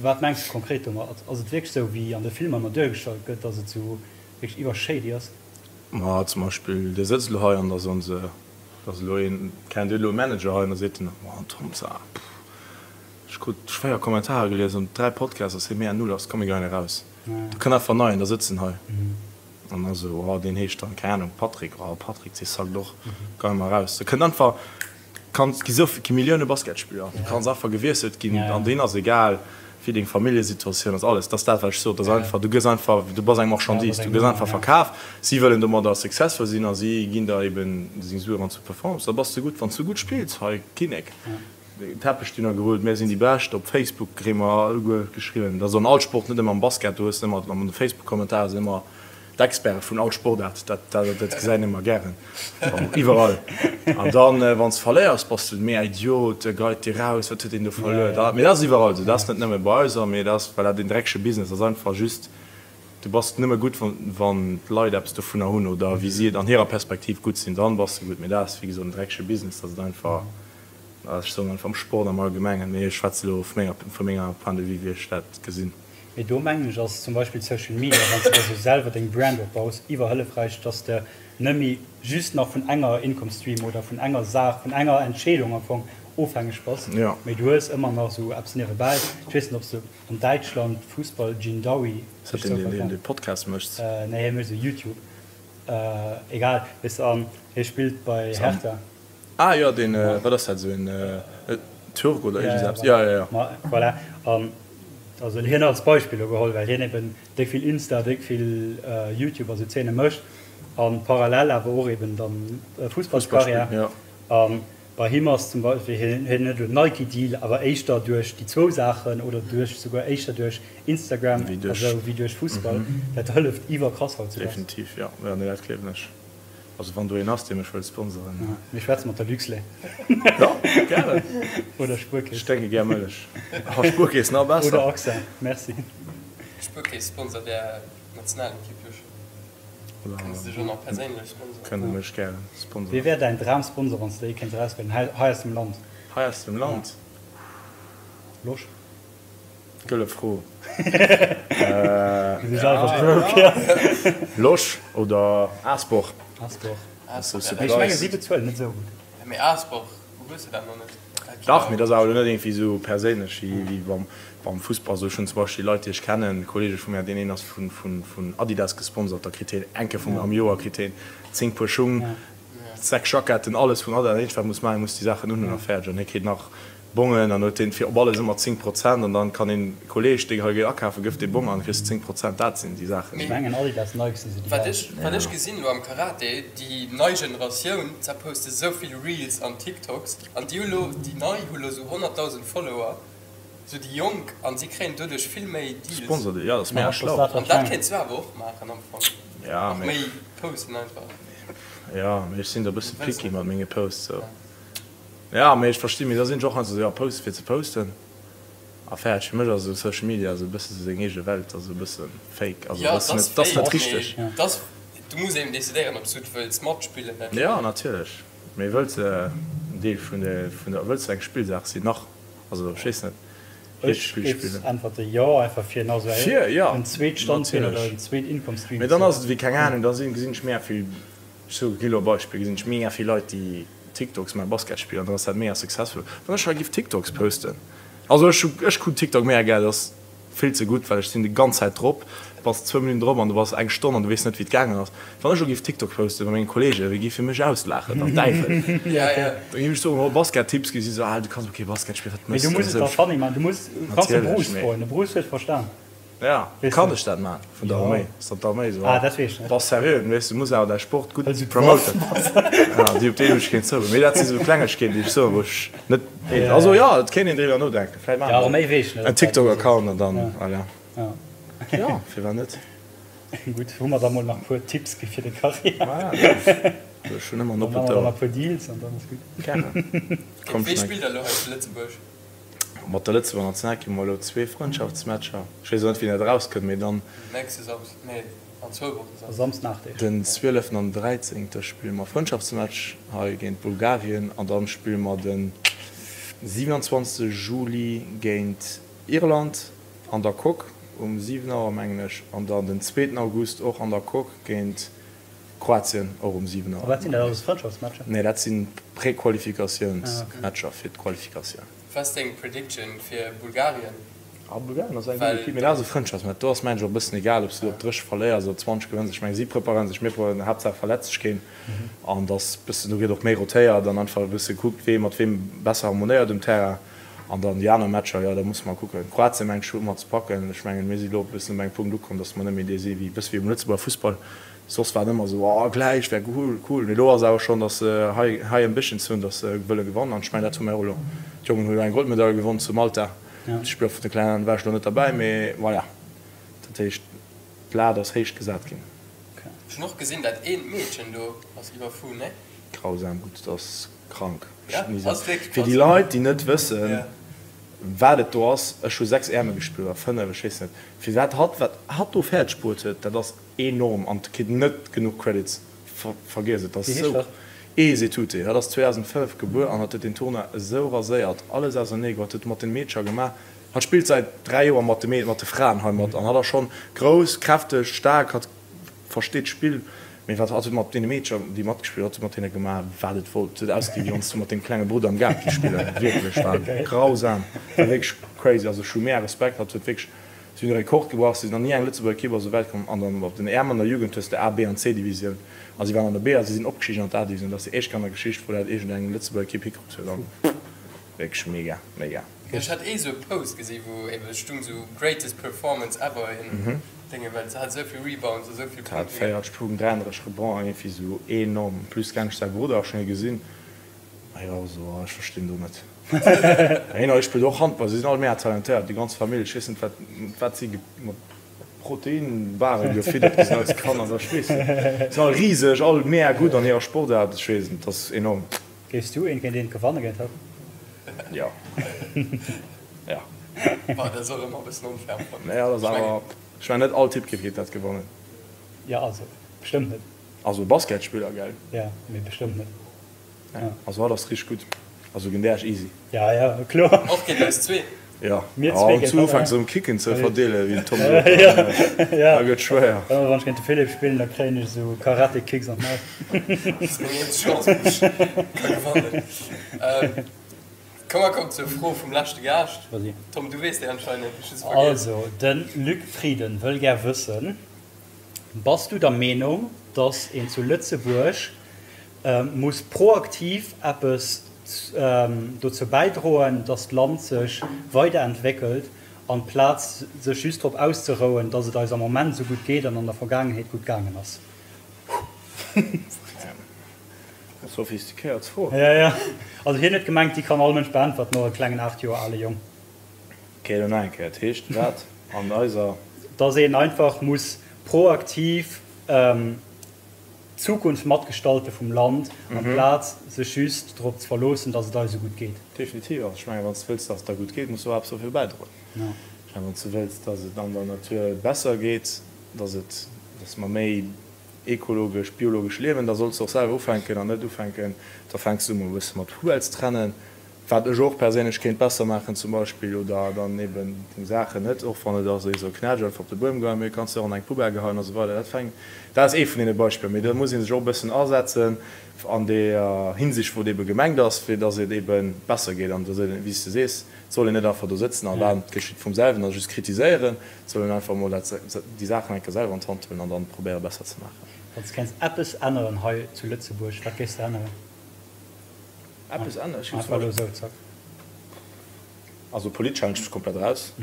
Speaker 2: wat mengs de konkret domat? Ass et wierklech sou wéi an de Filmer ëmmer duergestallt gëtt, dass et sou wierklech iwwer shady ass?
Speaker 3: Ma zum Beispill, Dir sëtzt elo hei an da soen se, da ass elo een, kennt Dir elo e Manager hei an da seet en, Oh, den Tom Saar, pff, ech krut schwéier Kommentare gelies an 3 Podcasts, ass hie mega null ass, komm mir geien eraus. Da kënnt einfach en neien, da sëtzt en hei an da sou, oh, deen heescht dann, keng Ahnung, Patrick, oh, Patrick, dee sackt och, geie mer eraus. Da kënnt einfach. Kanns, gi sou gi Millioune Basketspiller, du kanns einfach gewiesselt ginn an deen ass egal wéi deng Familljesituatioun ass, alles. Dat ass dat wat ech sot, dat ass einfach, du gëss einfach, du bass eng Marchandise, du gëss einfach verkaf. Si wëllen domadder successful sinn a si ginn der eben seng Sue wann s du performs, da bass de gutt. Wann s du gutt spills, hei Kinnek, Teppech dunner gerullt, mär sinn déi Bescht. Op Facebook kréie mer alleguer geschriwwen, dat ass an all Sport, net ëmmer am Basket, do hues de ëmmer an de Facebook-Kommentare sinn ëmmer D'Experte vun all Sportaart, dat dat gesäit een ëmmer gären, iwwerall. An dann, wann s de verléiers, bass de mega Idiot, geit dir raus, wat huet deen do verluer. Da, mee dat ass iwwerall esou, dat ass net nëmme bei eis, mee dat ass, well dat een dreckege Business ass, einfach just, du bass nëmme gutt, wann d'Leit eppes dovunner hunn oder wéi si et an hirer Perspektiv gutt sinn, dann bass de gutt. Mee dat ass, wéi gesot, en dreckege Business, dat et einfach, ech soen einfach am Sport am Allgemengen, mee ech schwätze elo vu menger, vu menger Point de vue, wéi ech dat gesinn.
Speaker 2: Mee do mengen ech ass zum Beispill Social Media, wann s de der sou selwer deng Brand opbaus, iwwerhëllefräich, dass de net méi just nach vun enger Income Stream oder vun enger Saach, vun enger Entscheedung am Fong ofhängeg bass, mee du hues ëmmer nach sou eppes niewebäi. Ech weess net, ob s de an Däitschland Fussball Jindaoui
Speaker 3: Ass dat deen, deen de Podcast mécht?
Speaker 2: Nee, hie mécht sou YouTube. Egal, weess de, an hie spillt bei Hertha.
Speaker 3: Ah jo, deen, wat ass dat, esou en Türk oder iergend eppes? Jo, jo, jo.
Speaker 2: Ma voilà, an also hien als Beispill elo geholl, well hien eben déck vill Insta, déck vill YouTube a sou Zeene mécht a parallel awer och eben dann Fussballskarriär. A bei him ass zum Beispill, hien huet elo en Nike-Deal, awer éischter duerch déi zwou Saachen oder duerch souguer éischter duerch Instagram a sou wéi duerch Fussball. Dat hëlleft iwwerkrass
Speaker 3: hautzudags. Definitiv, jo, jo, nee, dat gleewen ech. Also wann do een ass dee mech wëllt sponsoren.
Speaker 2: Mir schwätze mat der Luxlait.
Speaker 3: Jo, gären.
Speaker 2: Oder Spuerkeess.
Speaker 3: Ech drénke gär Mëllech. Oh, Spuerkeess nach besser.
Speaker 2: Oder AXA, merci.
Speaker 1: Spuerkeess sponsert är Nationalekipp jo schonn. Kënne se dech och nach perséinlech sponsoren?
Speaker 3: Kënne mech gären sponsoren.
Speaker 2: Wee wär däin Dramsponsor wann s de ee kéints erauswielen hei aus dem Land?
Speaker 3: Hei aus dem Land?
Speaker 2: Losch.
Speaker 3: Gëlle Fro. Losch oder Aasbor?
Speaker 2: Aasbor. Mee ech menge si bezuelen net esou gutt.
Speaker 1: Mee Aasbor, hues de dat nach net?
Speaker 3: Dach, mee dat ass awer elo net iergendwéi esou perséinlech wéi beim Fussball. Esou, ech hunn zum Beispill Leit, déi ech kennen, Kolleege vu mär, deen een ass vun Adidas gesponsert, da kritt hien eng Kéier vum am Joer kritt hien 10 Puer Schung, 6 Jacketten, alles vun Adidas. Dat eenzegt wat e muss maachen, e muss déi Saachen unhunn a fäerdeg. An hie kritt nach Bongen an huet deen fir op alles ëmmer 10 Prozent an dann kann een Kolleg dee hei geet akafen gëff dee Bong an kriss de 10 Prozent dat sinn déi Saachen.
Speaker 2: Ech mengen Adidas Nike sinn se déi
Speaker 1: Wat ech wat ech gesinn elo am Karate, déi nei Generatioun ze poste sou vill Reels an TikToks an déi hu lo déi nei hu lo sou 100.000 Follower, sou déi jonk an si kréien doduerch vill méi Deals.
Speaker 3: Sponsor jo dat ass mega schlau.
Speaker 1: An dat kéints du awer och maachen am Fong, och méi posten einfach.
Speaker 3: Jo mee ech sinn do e bësse picky mat menge Posts sou. Ja, mee ech verstinn, mee da sinn ech och heiansdo esou, ja, poste fir ze posten a fäerdeg. Fir mech ass esou Social Media esou e bësse sou seng eege Welt, ass esou e bësse fake, also
Speaker 1: Ja,
Speaker 3: dat ass net, dat ass net richteg.
Speaker 1: Mee dat ass, du muss eben decidéieren, ob s du et wëlls matspillen
Speaker 3: oder net. Ja, natierlech, mee wëlls de en Deel vun der, vun der, wëlls de eng Spillsaach sinn nach? Also ech weess net,
Speaker 2: hiert Spill
Speaker 3: spillen.
Speaker 2: Ech géif äntwerte jo, einfach fir nach esou
Speaker 3: Fir, ja,
Speaker 2: en zweet Standbeen oder en zweet Income Stream
Speaker 3: Mee
Speaker 2: ze
Speaker 3: dann ass et wéi, keng Ahnung, da sinn, gesinn ech mega vill, ech soe ginn elo e Beispill, gesinn ech mega vill Leit, déi TikToks man Basket spillen an dann ass dat mega successful. Wann ech hei giff TikToks posten, also ech ech kucken TikTok mega gär, dat ass vill ze gutt, well ech sinn déi ganz Zäit drop, du bass zwou Minutten drop an du bass eng Stonn an du weess net wéi et gaangen ass. Wann ech elo giff TikTok posten mat mengen Kollegen, déi giffe mech auslaachen, der Däiwel. Da giff ech soen, oh Basket Tipps, gi si sou, ah du kanns och kee Basket spillen, wat
Speaker 2: Mee
Speaker 3: méchs
Speaker 2: du
Speaker 3: du?
Speaker 2: muss et da funny man, du muss, du kanns de Bruce froen, de Bruce huet verstan.
Speaker 3: Ja, kann ech dat man vun der Arméi? Ass dann d'Arméi esou,
Speaker 2: ah, dat weess ech net.
Speaker 3: Bass seriö, weess du muss awer däi Sport gutt promoten. Ja, déi op déi hunn ech keen Zougang. Mee dat si sou Klengegkeeten, déi ech soen, wou ech net, also jo, et kéint een driwwer nodenken. Vläicht maache
Speaker 2: mer
Speaker 3: en TikTok-Account an dann, voilà. Jo, firwat net?
Speaker 2: Gutt, hu mer da mol nach e puer Tipps gi fir de Carrière.
Speaker 3: Voilà, ech hunn ëmmer en
Speaker 2: oppent Ouer. Dann maache mer da nach e puer Deals an dann ass gutt.
Speaker 3: Gären.
Speaker 1: Komm, Wee spillt da elo hei zu Lëtzebuerg?
Speaker 3: Mat der Lëtzebuerger Nationalekipp hu mer elo zwee Frëndschaftsmatcher. Ech weess och net wéini dat erauskënnt, mee dann.
Speaker 1: Nächste Samsd, nee an zwou Wochen
Speaker 2: Samsd. Samsd
Speaker 3: Deeg. Den 12 an 13 spille mer Frëndschaftsmatch hei géint Bulgarien an dann spille mer den 27 Juli géint Irland an der Coque um 7 Auer mengen ech an dann den zweeten August och an der Coque géint. Kroatien och um 7 Auer.
Speaker 2: A wat sinn dat alles, Frëndschaftsmatcher?
Speaker 3: Nee, dat si Prequalifikatiounsmatcher fir d'Qualifikatioun.
Speaker 1: Wat ass deng Prediction fir Bulgarien?
Speaker 3: Ah, Bulgarien ass eng gutt Ekipp, mee dat ass e Frëndschaftsmatch. Do ass mengen ech och e bëssen egal, ob s du op 30 verléiers oder 20 gewënns. Ech mengen, si preparéieren sech, mir preparéieren, Haaptsaach verletzt sech keen. An dass bëssen, do gëtt och méi rotéiert an einfach e bësse gekuckt, wee mat weem besser harmonéiert um Terrain. An dann déi aner Matcher, jo, da musse mer kucken. Kroatien, mengen ech, hu mer ze packen. Ech mengen, mir si lo e bëssen op engem Punkt ukomm, dass mer net méi dee si wéi, bësse wéi um Lëtzebuerger Fussball. Soss war et ëmmer esou, oh, gläich wär cool, cool. Mee lo ass awer schonn, dass se high, high ambitions hunn, dass se wëlle gewannen. An ech mengen, dat hu mir och elo. D'Jongen hu jo eng Goldmedail gewonn zu Malta. D'Spiller vun de Klengen war ech lo net derbäi, mee voilà. Dat heescht, d'Lat ass héich gesat ginn.
Speaker 1: Ech hun och gesin dat eent Meedchen do ass iwwerfu ne?
Speaker 3: Grausam gutt, dat ass krank. Fir déi Leit déi net wëssen wat et do ass, ech hu 6 Äerme gespillt oder 5, ech weess net, fir wat hatt wat hatt do fäerdeg bruet huet, dat ass enorm an kritt net genuch Credits, vergiess et, dat ass esou Esetute, hatt ass 2005 gebuer an hatt huet deen Tournoi esou raséiert, alles ausernee geholl, hatt huet mat den Meedcher gemaach, hatt spillt säit 3 Joer mat de mat de Fraen hei mat an hatt ass schonn grouss, kräfteg, staark, hatt Versteet d'Spill, mee wat hat huet mat deene Meedcher déi matgespillt hat, huet mat hinne gemaach wat et wollt. Et huet ausgesi wéi wann s du mat dengem klenge Brudder am Gaart géif spillen. Wierklech, war grausam, war wierklech crazy. Also ech hu mega Respekt, hatt huet wierklech, si hunn e Rekord gebrach, si sinn nach ni eng Lëtzebuerger Ekipp ass esou wäit komm. An dann op den Äerm an der Jugend hues de A, B an C Divisioun a si waren an der B a si sinn opgestigen an d'A Divisioun. Dat ass déi éischt Kéier an der Geschicht wou dat iergend eng Lëtzebuerger Ekipp hikrutt huet an wierklech mega, mega.
Speaker 1: Ech hat ee sou e Post gesi wou ebe stung sou greatest performance ever in Dénge well se hat esou vill Rebounds a sou vill
Speaker 3: Hat
Speaker 1: Punkte.
Speaker 3: 40 Punkten, 33 Rebonds, iergendwéi sou enorm. En plus kenn ech säi Brudder, ech hunn hie gesinn, a hie war och sou, oh ech verstinn do net. Hien a hie spillt och Handball, si sinn all mega talentéiert, déi ganz Famill. Ech weess net wat wat si mat Proteinbare gefiddert gi sinn als Kanner, ech weess net. Si sinn all riseg, all mega gutt an hirer Sportaart, ech weess net, dat ass enorm.
Speaker 2: Géifs du een géint eent gewanne géint hatt?
Speaker 3: Jo. Jo.
Speaker 1: Bah, dat ass och ëmmer e bëssen onfair am Fong.
Speaker 3: Nee, dat ass awer, ech mengen net all Typ géif géint dat gewannen.
Speaker 2: Jo, also bestëmmt net.
Speaker 3: Also Basketspiller, gell?
Speaker 2: Jo, mee bestëmmt net.
Speaker 3: Ja, also hatt ass richteg gutt. Also géint Äech easy.
Speaker 2: Ja, ja, kloer.
Speaker 1: Och géint eis zwee.
Speaker 3: Jo,
Speaker 2: Mir zwee
Speaker 3: an
Speaker 2: géint
Speaker 3: zu
Speaker 2: hatt,
Speaker 3: ufänks
Speaker 2: ja.
Speaker 3: erëm Kicken ze verdeelen, wéi den Tom sot, dann,
Speaker 2: Ja.
Speaker 3: da gëtt schwéier.
Speaker 2: Ëmmer wann ech géint de Philippe spillen, da kréien ech esou Karate-Kicks an d'Maul.
Speaker 1: Dat ass meng eenzeg Chance, wou ech ka gewannen. Komm mer kommen zur Fro vum leschte Gaascht.
Speaker 2: Vas-y.
Speaker 1: Tom, du weess déi anscheinend, ech hu se vergiess.
Speaker 2: Also, de Luc Frieden wëll gär wëssen, Bass du der Meenung, datt een zu Lëtzebuerg muss proaktiv eppes dozou bäidroen, datt d'Land sech weiderentwéckelt, amplaz sech just drop auszerouen, datt et eis am Moment esou gutt geet an an der Vergaangenheet gutt gaangen ass?
Speaker 3: Sophistiquéiert Fro.
Speaker 2: Ja, ja. Also hien huet gemengt, déi kann all Mënsch beäntwerten, och e klengen 8 Joer ale Jong.
Speaker 3: Ok, elo nach eng Kéier. Dat heescht wat an eiser.
Speaker 2: Dass een einfach muss proaktiv d'Zukunft matgestalte vum Land, amplaz sech just drop ze verloossen, dass et eis esou gutt geet.
Speaker 3: Definitiv. Also ech mengen, wann s de wëlls, dass et der gutt geet, muss du och eppes dofir bäidroen. Ech mengen, wann s de wëlls, dass et an der Natur besser geet, dass et, dass mer méi ekologesch, biologesch liewen, da solls de och selwer ufänken an net ufänken, da fänks du emol e bësse mat Poubelles trennen, wat ech och perséinlech kéint besser maachen zum Beispill, oder dann eben deng Saachen net, och wann et ass esou knätsch einfach op de Buedem geheien, mee kanns de och an eng Poubelle geheien a sou weider. Dat fänkt, dat ass ee vun deene Beispiller, mee do muss ee sech och e bëssen asetzen an deeër Hinsicht, wou et ebe gemengt ass, fir datt et ebe besser geet an datt et, wéi s de sees, et soll een net einfach do sëtzen a waarden, et geschitt vum selwen a just kritiséieren. Et soll een einfach emol dat, déi Saachen eng Kéier selwer an d'Hand huelen an dann probéiere besser ze maachen.
Speaker 2: Wann s de kéints eppes änneren hei zu Lëtzebuerg, wat géifs de änneren?
Speaker 3: Eppes änneren? Ech géif
Speaker 2: Einfach elo esou, zack.
Speaker 3: Also politesch halen ech mech komplett eraus.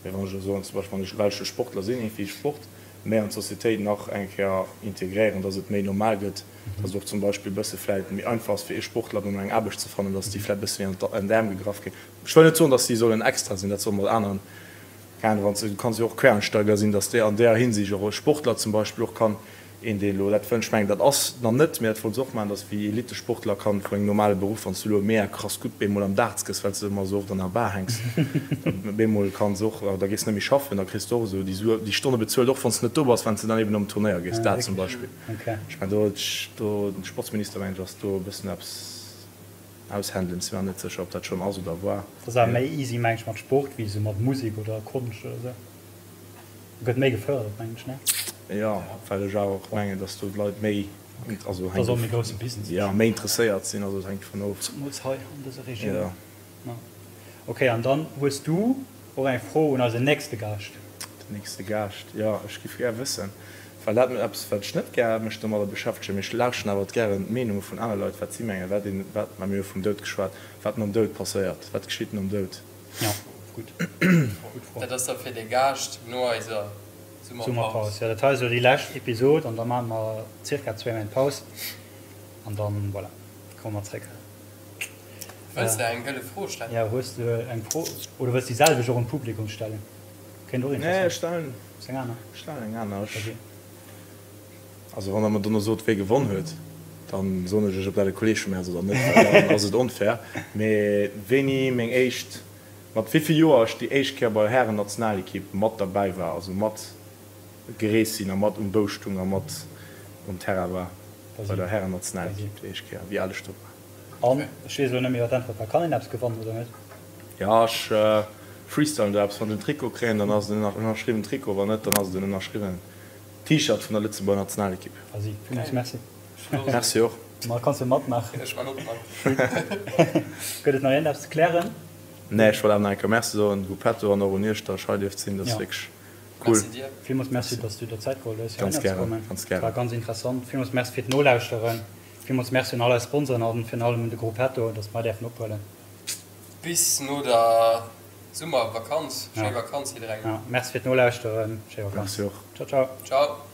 Speaker 3: Mee wann ech elo soen, zum Beispill wann ech, well ech jo Sportler sinn, iergendwéi Sport méi an d'Societéit nach eng Kéier integréieren, dass et méi normal gëtt, dass et och zum Beispill e bësse vläit méi einfach ass fir ee Sportler op emol eng Aarbecht ze fannen, dass déi vläit e bësse méi an d'Äerm gegraff ginn. Ech wëll net soen, dass déi sollen extra sinn, dat solle mat aneren Keine Ahnung, wann s de, du kanns jo och Quereinsteiger sinn, dass de an där Hinsicht och e Sportler zum Beispill och kann, een deen elo dat wënscht, ech mengen dat ass nach net, mee dat wollt se och maachen, dass wéi Elitesportler kann vun engem normale Beruff, wann s du elo mega krass gutt bemol am Darts gëss, well s de ëmmer esou oft an der Bar hänks, da bemol kanns och, da gees net méi schaffen, da kriss de och esou déi Sue, déi Stonne bezuelt, och wann s de net do bass, wann s de dann eben op en Turnéier gees, dat zum Beispill. Ech mengen do, do den Sportsminister mengen ech ass do e bëssen eppes. Aushändelen, si mer net sécher ob dat schonn ass oder war.
Speaker 2: Dat ass awer méi easy meng ech mat Sport wéi esou mat Musek oder Konscht oder esou. Gëtt méi gefërdert meng ech, ne?
Speaker 3: Jo, well ech awer och mengen, datt do d'Leit méi, also
Speaker 2: Dat ass och méi grousse Business.
Speaker 3: Jo, méi interesséiert sinn, also et hänkt dovun of.
Speaker 2: Zemools hei an dëser Regioun. Jo. Ok, an dann hues du och eng Fro un eisen nächste Gaascht.
Speaker 3: Den nächste Gaascht, jo, ech giff gär wëssen, well dat eppes wat ech net gär mech domadder beschäftegen, mee ech lauschten awer gären d'Meenunge vun aner Leit, wat si mengen, wat een, wat, mä mir hu vum Doud geschwat, wat nom Doud passéiert, wat geschitt nom Doud?
Speaker 2: Jo, gutt, gutt Fro.
Speaker 1: Dat ass da fir de Gaascht no eiser Summerpaus.
Speaker 2: Summerpaus, jo, dat hei ass elo déi lescht Episod an da maache mer zirka zwéi Méint Paus an dann, voilà, komme mer zréck.
Speaker 1: Wëlls de eng gëlle Fro stellen?
Speaker 2: Jo, hues de eng Fro oder wëlls de déi selwecht och un d'Publikum stellen? Kéint och
Speaker 3: Nee,
Speaker 2: interessant
Speaker 3: ech stellen,
Speaker 2: Hues eng aner?
Speaker 3: ech stellen eng aner. Ech, also wann der mer dono sot, wee gewonn huet, dann soen ech iech, ob dat e Kolleeg vu mir ass oder net, well dann ass et onfair. Mee wéini meng éischt, mat wéi vill Joer ech déi éischt Kéier bei der Hären-Nationalekipp mat derbäi war, also mat gereest sinn a mat um Bou stung a mat um Terrain war bei der Hären-Nationalekipp déi éischt Kéier, wéi al ech do war.
Speaker 2: An ech weess elo net méi wat d'Äntwert war. Kann een eppes gewannen oder net?
Speaker 3: Jo, ech freestylen do eppes. Wann ech en Trikot kréien, dann ass et en ënnerschriwwen Trikot, wann net, dann ass et en ënnerschriwwen T-Shirt vun der Lëtzebuerger Nationalekipp.
Speaker 2: Vas-y, villmools Merci.
Speaker 3: Merci och.
Speaker 2: Ma kanns jo matmaachen.
Speaker 1: Ech man och mat.
Speaker 2: Gëtt et nach iergendeppes ze klären?
Speaker 3: Nee, ech wollt awer nach eng Kéier Merci soen, Gruppetto, an och un iech, datt ech hei dierft sinn. Dat ass wierklech cool.
Speaker 1: Merci dir.
Speaker 2: Villmools Merci, datt s du der Zäit geholl hues,
Speaker 3: Ganz
Speaker 2: heihinner ze
Speaker 3: gären,
Speaker 2: kommen.
Speaker 3: ganz gären.
Speaker 2: War ganz interessant. Villmools Merci fir d'Nolauschteren. Villmools Merci un all eis Sponsoren an virun allem un de Gruppetto, dass mer däerfen ophuelen.
Speaker 1: Bis no der Summervakanz. Schéi Vakanz jidderengem.
Speaker 2: Merci fir d'Nolauschteren. Schéi Vakanz.
Speaker 3: Merci och.
Speaker 2: Ciao ciao.
Speaker 1: Ciao.